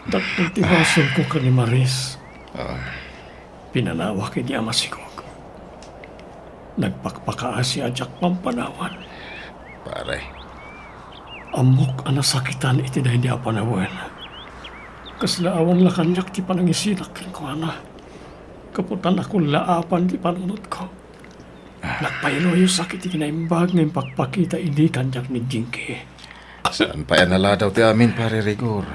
Dakkel ti basolko ken ni Maris. Ah. Pinanawak idi a masigog. Nagpakpakaasi a diak pampanawan. Pare. Ammok a nasakitan iti daydi a panawen. Kasla awan la kaniak ti panangisidak kenkuana. Gapu ta nakullaapan ti panunotko. Nagpailuyosak iti kinaimbag nga impakpakita idi kaniak ni Jinky. Saan pay a naladaw ti amin, Pare Rigor.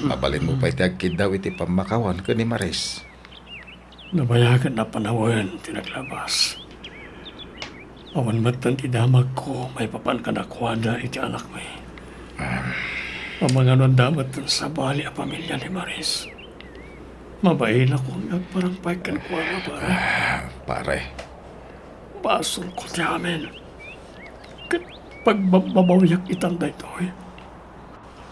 Mabalinmo pay ti agkiddaw iti pammakawan ken ni Maris. Nabayagen a panawen ti naglabas. Awan metten ti damagko maipapan kadakuada iti anakmi. Amangan no adda metten sabali a pamilia ni Maris. Mabain a kung agparang pay kenkuana, pare. Ah, pare. Basolko ti amin. Ket pagbabbabawiak itan daytoy.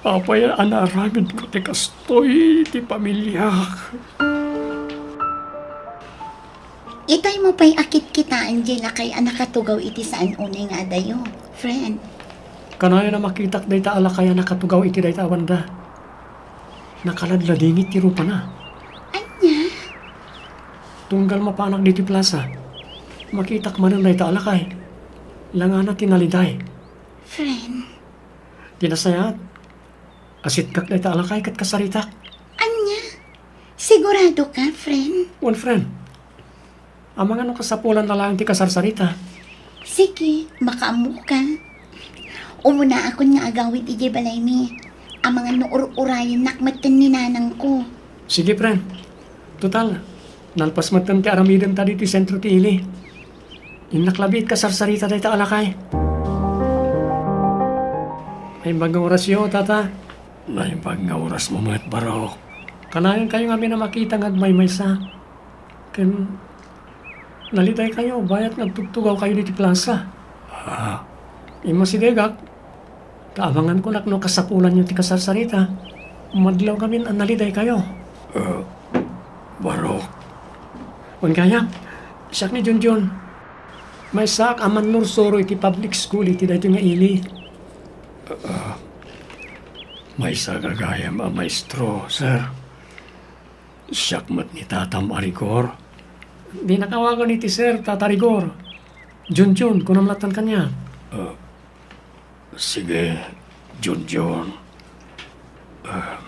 Apay a naaramidko ti kastoy iti pamiliak? Itaymo pay a kitkitaen diay lakay a nakatugaw iti saan unay nga adayo, friend. Kanayon a makitak dayta a lakay a nakatugaw iti dayta a banda. Nakaladladingit ti rupana. Ania? Tunggal mapanak ditoy plasa, makitak manen dayta a lakay. Langana ti naliday. Friend. Ti nasayaat, asitkak dayta a lakay ket kasaritak. Ania? Sigurado ka, friend? Wen, friend. Amangan no kasapulanna laeng ti kasarsarita. Sige, makaammoka. Umunaakon nga agawid idiay balaymi. Amangan no ur-urayennak metten ni nanangko. Sige, friend. Total, nalpas metten ti aramidenta ditoy sentro ti ili. Innak labi ket kasarsarita dayta a lakay. Naimbag nga orasyo, tata. Naimbag nga orasmo met, Barok. Kanayon kayo ngamin a makita nga agmaymaysa. Ken nalidaykayo, bayat nga agtugtugawkayo ditoy plasa. Ah. Immasidegak, ta amangan ko no kasapulanyo ti kasarsarita. Madlaw ngamin a nalidaykayo. Ah, Barok. Wen gayam, siak ni Junjun. Maysaak a mannursuro iti public school iti daytoy nga ili. Ah, maysa gagayam a maestro, sir. Siak met ni tatam a Rigor. Dinnak awagen iti sir, tata Rigor. Junjun, kunam lattan kaniak. Ah, sige, Junjun. Ah.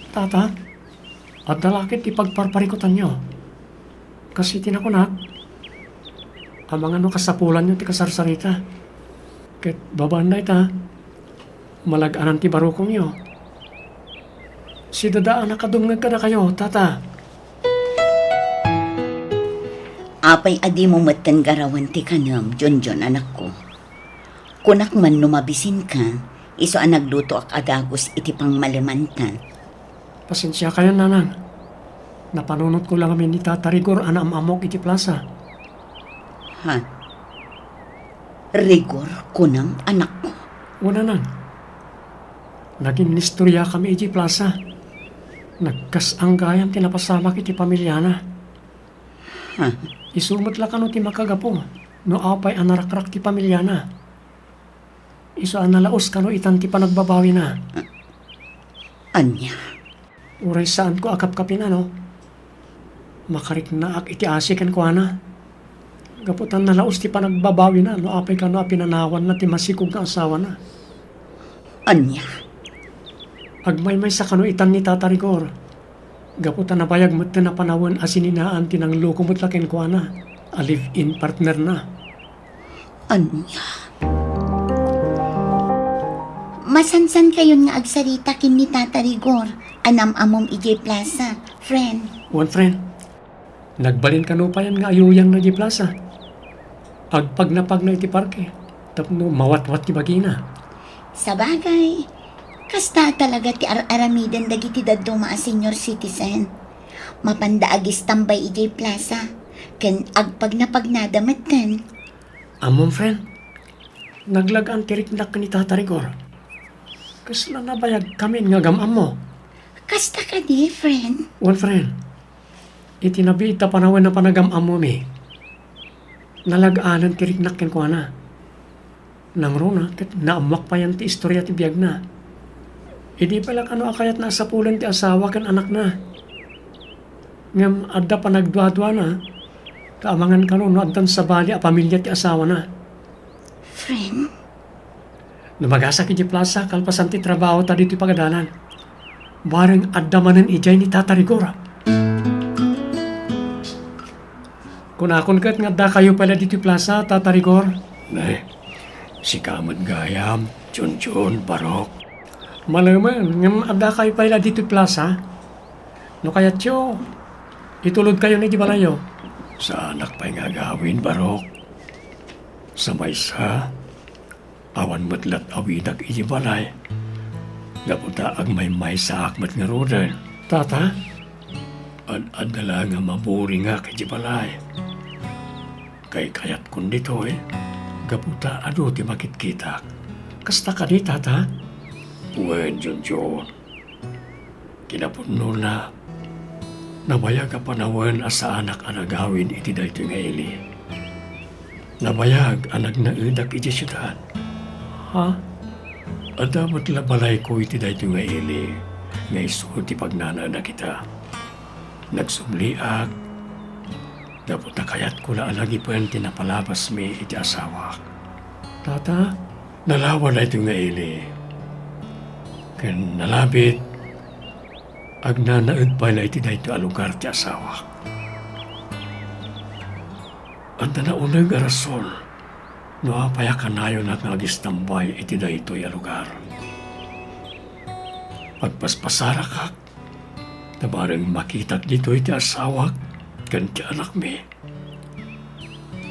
Tata, adda la ket ti pagparparikutanyo. Kas iti nakunak, amangan no kasapulanyo ti kasarsarita. Ket babaen dayta, malag-anan ti barukongyo. Sidada a nakadumngeg kadakayo, tata. Apay a dimo metten garawen ti kanem, Junjun, anakko? Kunak man no mabisinka, isu a naglutoak a dagus iti pangmalemanta. Pasensiakayon, nanang. Napanunotko la ngamin ni tata Rigor a naam-ammok iti plasa. Ha? Rigor, kunam, anakko? Wen, nanang. Naginnistoriakami idiay plasa. Nagkasanggayan ti napasamak iti pamiliana. Ha? Isu met la kano ti makagapu no apay a narakrak ti pamiliana. Isu a nalaus kano itan ti panagbabawina. Ania? Uray saanko a kapkapin, ano? Makariknaak iti asi kenkuana. Gapu ta nalaus ti panagbabawina no apay kano a pinanawanna ti masikog nga asawana. Ania? Agmaymaysa kano itan ni Tata Rigor. Gapu ta nabayag metten a panawen a sininaan ti nangloko met la kenkuana a live-in partnerna. Ania? Masansankayon nga agsarita ken ni Tata Rigor a nam-amom idiay plasa, friend. Wen, friend. Nagbalin kano payen nga ayuyangna idiay plasa. Agpagnapagna iti parke tapno mawatwat ti bagina. Sabagay, kasta talaga ti ar-aramiden dagiti dadduma a senior citizen. Mapanda agistambay idiay plasa ken agpagnapagnada metten. Ammom, friend, naglag-an ti riknak ken ni Tata Rigor. Kasla nabayagkamin nga agam-ammo. Kasta kadi, friend? Wen, friend. Iti nabiit a panawen a panagam-ammomi, nalag-anen ti riknak kenkuana. Nangruna ket naammoak payen ti istoria ti biagna. Idi pay la kano a kayatna a sapulen ti asawa ken anakna. Ngem adda panagduaduana, ta amangan kano no addan sabali a pamilia ti asawana. Friend? Lumagasak idiay plasa kalpasan ti trabahota ditoy pagadalan. Bareng adda manen idiay ni Tata Rigor. Kunakon ket nga addakayo pay la ditoy plasa, Tata Rigor. Nay, sika met gayam, Junjun, Barok. Malemen, ngem addakayo pay la ditoy plasa? No kayatyo, itulodkayon idiay balayyo. Saanak pay nga agawid, Barok. Sa maysa, awan met lat awidak idiay balay. Gapu ta agmaymaysaak met ngaruden. Tata? Ad-adda la nga maburingak idiay balay. Kaykayatkon ditoy, gapu ta adu ti makitkitak. Kasta kadi, Tata? Wen, Junjun. Kinapudnona, nabayag a panawen a saanak a nagawid iti daytoy nga ili. Nabayag a nagnaedak idiay siudad. Ha? Adda met la balayko iti daytoy nga ili nga isu ti pagnanaedak ita. Nagsubliak gapu ta kayatko la a nagipen ti napalabasmi iti asawak. Tata? Nalawa daytoy nga ili. Ken nalabit, agnanaed pay la iti daytoy a lugar ti asawak. Adda nauneg a rason no apay a kanayonak nga agistambay iti daytoy a lugar. Agpaspasarakak, ta bareng makitak ditoy ti asawak ken ti anakmi.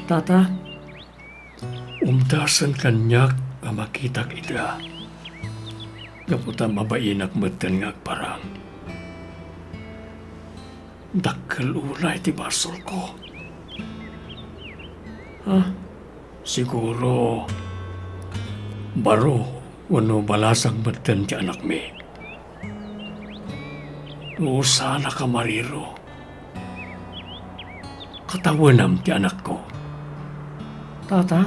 Tata, umdasen kaniak a makitak ita, gapu ta mabainak metten nga agparang. Dakkel unay ti basolko. Ah, siguro, baro wenno balasang metten ti anakmi. No saanak a mariro, katawenam ti anakko. Tata?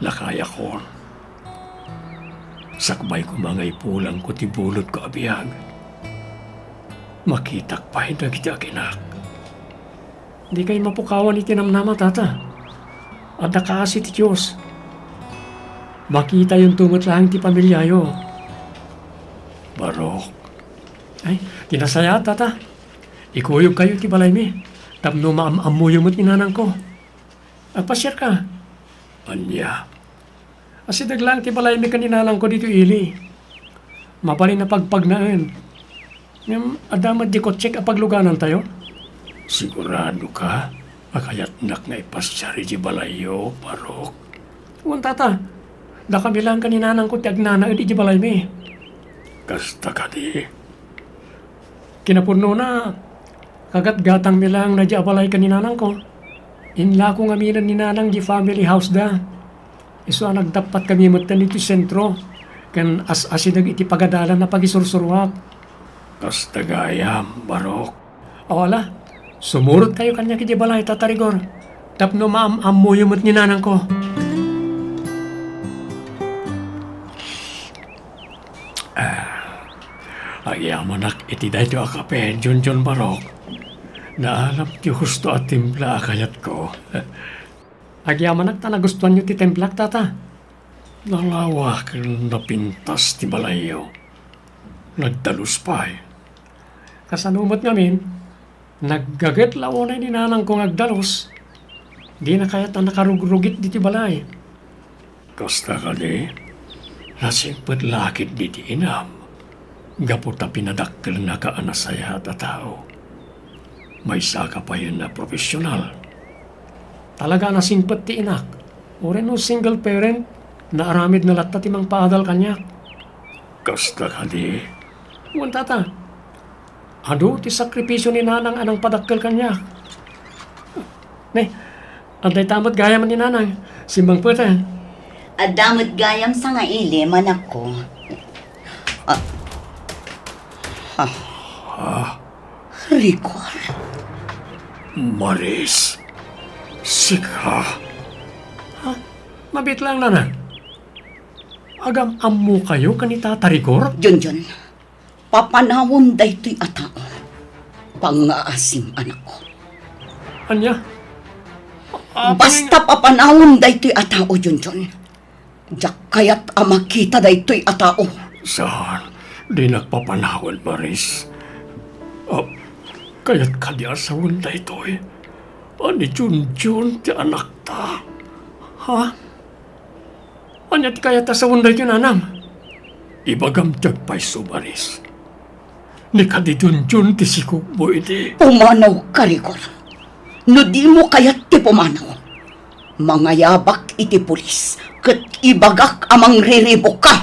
Lakayakon. Sakbay koma nga ipulangko ti bulodko a biag, makitak pay dagiti aginak. Dikay mapukawan iti namnama, Tata. Adda kaasi ti Dios. Makitayonto met laeng ti pamiliayo. Barok. Ay, ti nasayaat, Tata. Ikuyogkayo ti balaymi tapno maam-ammoyo met ni nanangko. Agpasiarka. Ania? Asideg laeng ti balaymi ken ni nanangko ditoy ili. Mabalin a pagpagnaen. Ngem adda met di kotsek a pagluganantayo? Siguradoka a kayatnak nga ipasiar idiay balayyo, Barok? Wen, Tata. Dakami laeng ken ni nanangko ti agnanaed idiay balaymi. Kasta kadi? Kinapudnona, kagatgatangmi laeng daydiay a balay ken ni nanangko. Inlako ngaminen ni nanang di family house da. Isu a nagdappatkami metten iti sentro, ken as-asideg iti pagadalan a pagisursuroak. Kasta gayam, Barok. O ala, sumurotkayo kaniak idiay balay, Tata Rigor, tapno maam-ammoyo met ni nanangko. Ah, agyamanak iti daytoy a kape, Junjun, Barok. Naaram ti husto a timpla a kayatko. Agyamanak ta nagustuanyo ti timplak, Tata. Nalawa ken napintas ti balayyo. Nagdalus pay. Kasano met ngamin? Naggaget la unay ni nanangko nga agdalus. Dina kayat a nakarugrugit ditoy balay. Kasta kadi, nasingpet la ketdi ti inam gapu ta pinadakkelnaka a nasayaat a tao. Maysaka payen a profesional. Talaga a nasingpet ti inak. Uray no single parent, naaramidna latta ti mangpaadal kaniak. Kasta kadi? Wen, Tata. Adu ti sakripisio ni Nanang a nangpadakkel kaniak. Ne, adda ita met gayam ni Nanang. Simmangpet, a. Adda met gayam sangaili, manakko. Ah. Ah. Ah. Rigor. Maris, sika. Ha? Mabiit laeng, Nanang. Agam-ammokayo ken ni Tata Rigor? Junjun, papanawem daytoy a tao. Pangngaasim, anakko. Ania? A-, apay nga... Basta papanawem daytoy a tao, Junjun. Diak kayat a makita daytoy a tao. Saan, dinak papanawen, Maris. Ah, kayat kadi a sawen daytoy? Ani Junjun ti anakta? Ha? Ania ti kayat a sawen daytoy, nanang? Ibagam ti agpayso, Maris. Ni kadi Junjun ti sikogmo idi. Pumanawka, Rigor. No dimo kayat ti pumanaw, mangayabak iti pulis ket ibagak a mangriribuka.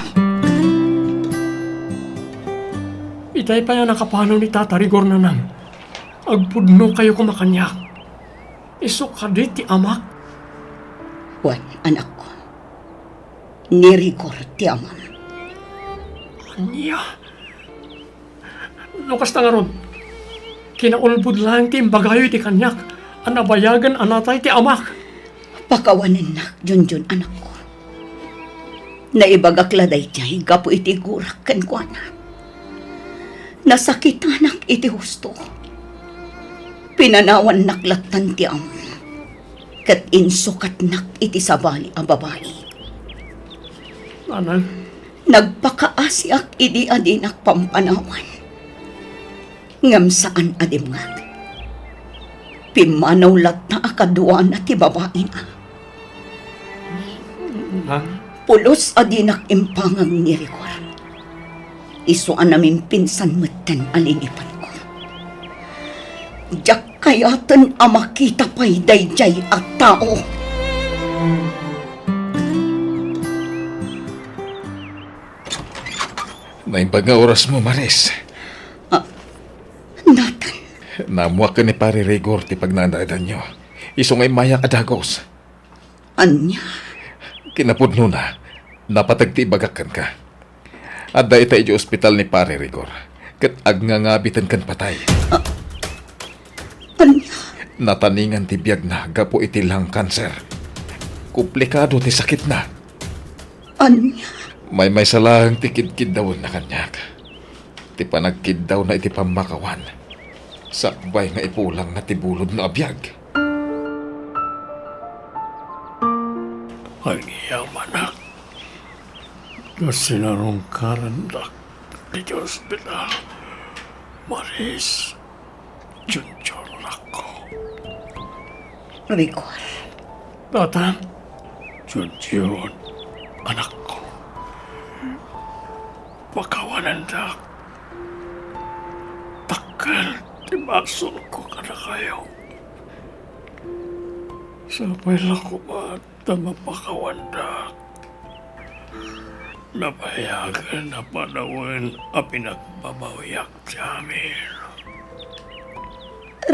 Itay pay a nakapanaw ni Tata Rigor, nanang. Agpudnokayo koma kaniak. Isu kadi ti amak? Wen, anakko. Ni Rigor ti amam. Ania? No kasta ngarud, kinaulbod laeng ti imbagayo iti kaniak a nabayagen a natay ti amak. Pakawanennak, Junjun, anakko. Naibagak la daydiay gapu iti gurak kenkuana. Nasakitanak iti husto. Pinanawannak lattan ti amon, ket insukatnak iti sabali a babai. Nanang? Nagpakaasiak idi a dinak pampanawan. Ngem saan a dimngag. Pimmanaw latta a kaduana ti babaina. Nang? Pulos a dinak impangag ni Rigor. Isu a namimpinsan metten a linipenko. Diak kayaten a makita pay daydiay a tao. Naimbag nga orasmo, Maris. Ah, Nathan. Naammoak ken ni Pare Rigor ti pagnaandaedanyo. Isu nga immayak a dagus. Ania? Kinapudnona, napateg ti ibagak kenka. Adda ita idiay ospital ni Pare Rigor, ket agngangabiten ken patay. Ah, ania? Nataningan ti biagna gapu iti lung cancer. Komplikado ti sakitna. Ania? Maymaysa laeng ti kidkiddawenna kaniak. Ti panagkiddawna iti pammakawan, sakbay nga ipulangna ti bulodna a biag. Agyamanak, no sinarungkarandak iti ospital, Maris. Junjun, anakko. Rigor. Tatang. Junjun, anakko. Pakawanendak. Dakkel ti basolko kadakayo. Sapay la koma ta mapakawandak. Nabayagen a panawen a pinagbabawiak ti amin.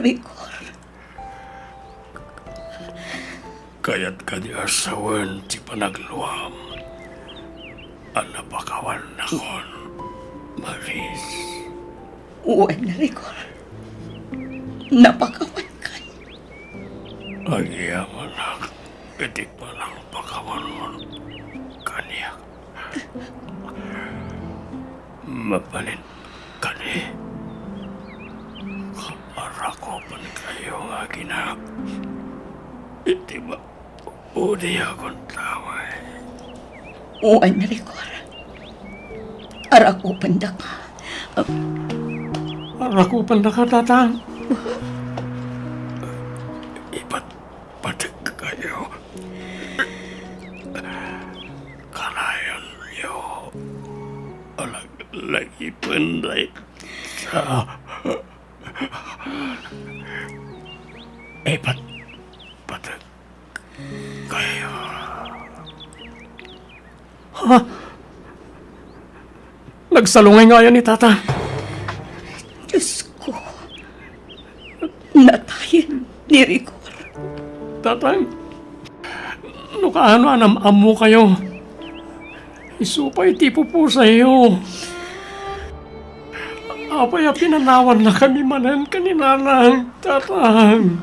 Rigor. Kayat kadi a sawen ti panagluam a napakawannakon, Maris? Wen, Rigor. Napakawankan. Agyamanak iti panangpakawanon kaniak. Mabalin kadi, arakupenkayo nga aginak iti ma-, udi a kuntawen. Wen, Rigor. Arakupendaka. Arakupendaka, Tatang. Ipat-, pateg kayo. Kanayonyo a laglagipen dayta. Ipat-, pateg kayo. Ha? Nagsalungay ngayan ni Tata. Diyos ko, natayen ni Rigor. Tatang, no kaano a nam-ammokayo, isu pay ti ipupusayyo. Apay a pinanawannakami manen ken ni Nanang, Tatang?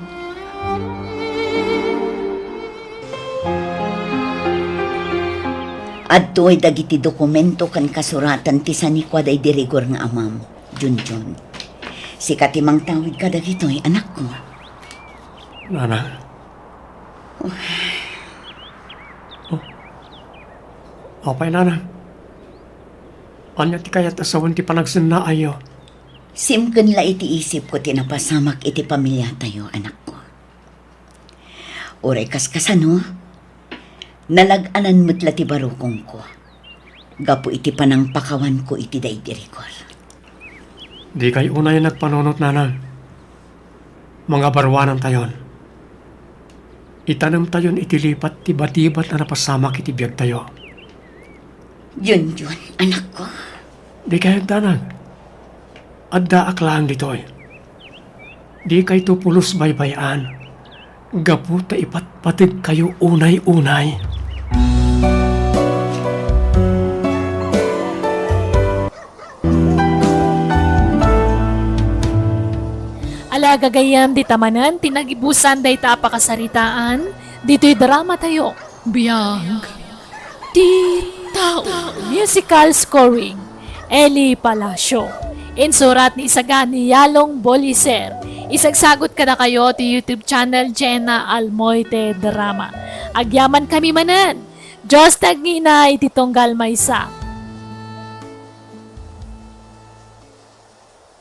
Adtoy dagiti dokumento ken kasuratan ti sanikua daydi Rigor nga amam, Junjun. Sika ti mangtawid kadagitoy, anakko. Nanang? Oh. Apay, Nanang? Ania ti kayat a sawen ti panagsennaayyo? Simken la iti isipko ti napasamak iti pamiliatayo, anakko. Uray kaskasano, nalag-anan met la ti barukongko gapu iti panangpakawanko iti daydi rigor. Dikay unay nagpanunot, nanang. Mangabaruanantayon. Itanemtayon iti lipat ti batibat a napasamak iti biagtayo. Junjun, anakko. Dikay agdanag. Addaak laeng ditoy. Dikayto pulos baybay-an. Gapu ta ipatpategkayo unay-unay. Ala, gagayyem, dita manen ti nagibusan dayta a pakasaritaan ditoy dramatayo. Biag ti tao. Musical scoring, Eli Palacio. Insurat ni Isagan ni Yalong Boliser. Isagsagot kadakayo ti YouTube channel Jenna Almoite Drama. Agyaman kami manen. Dios ti agngina iti tunggal maysa.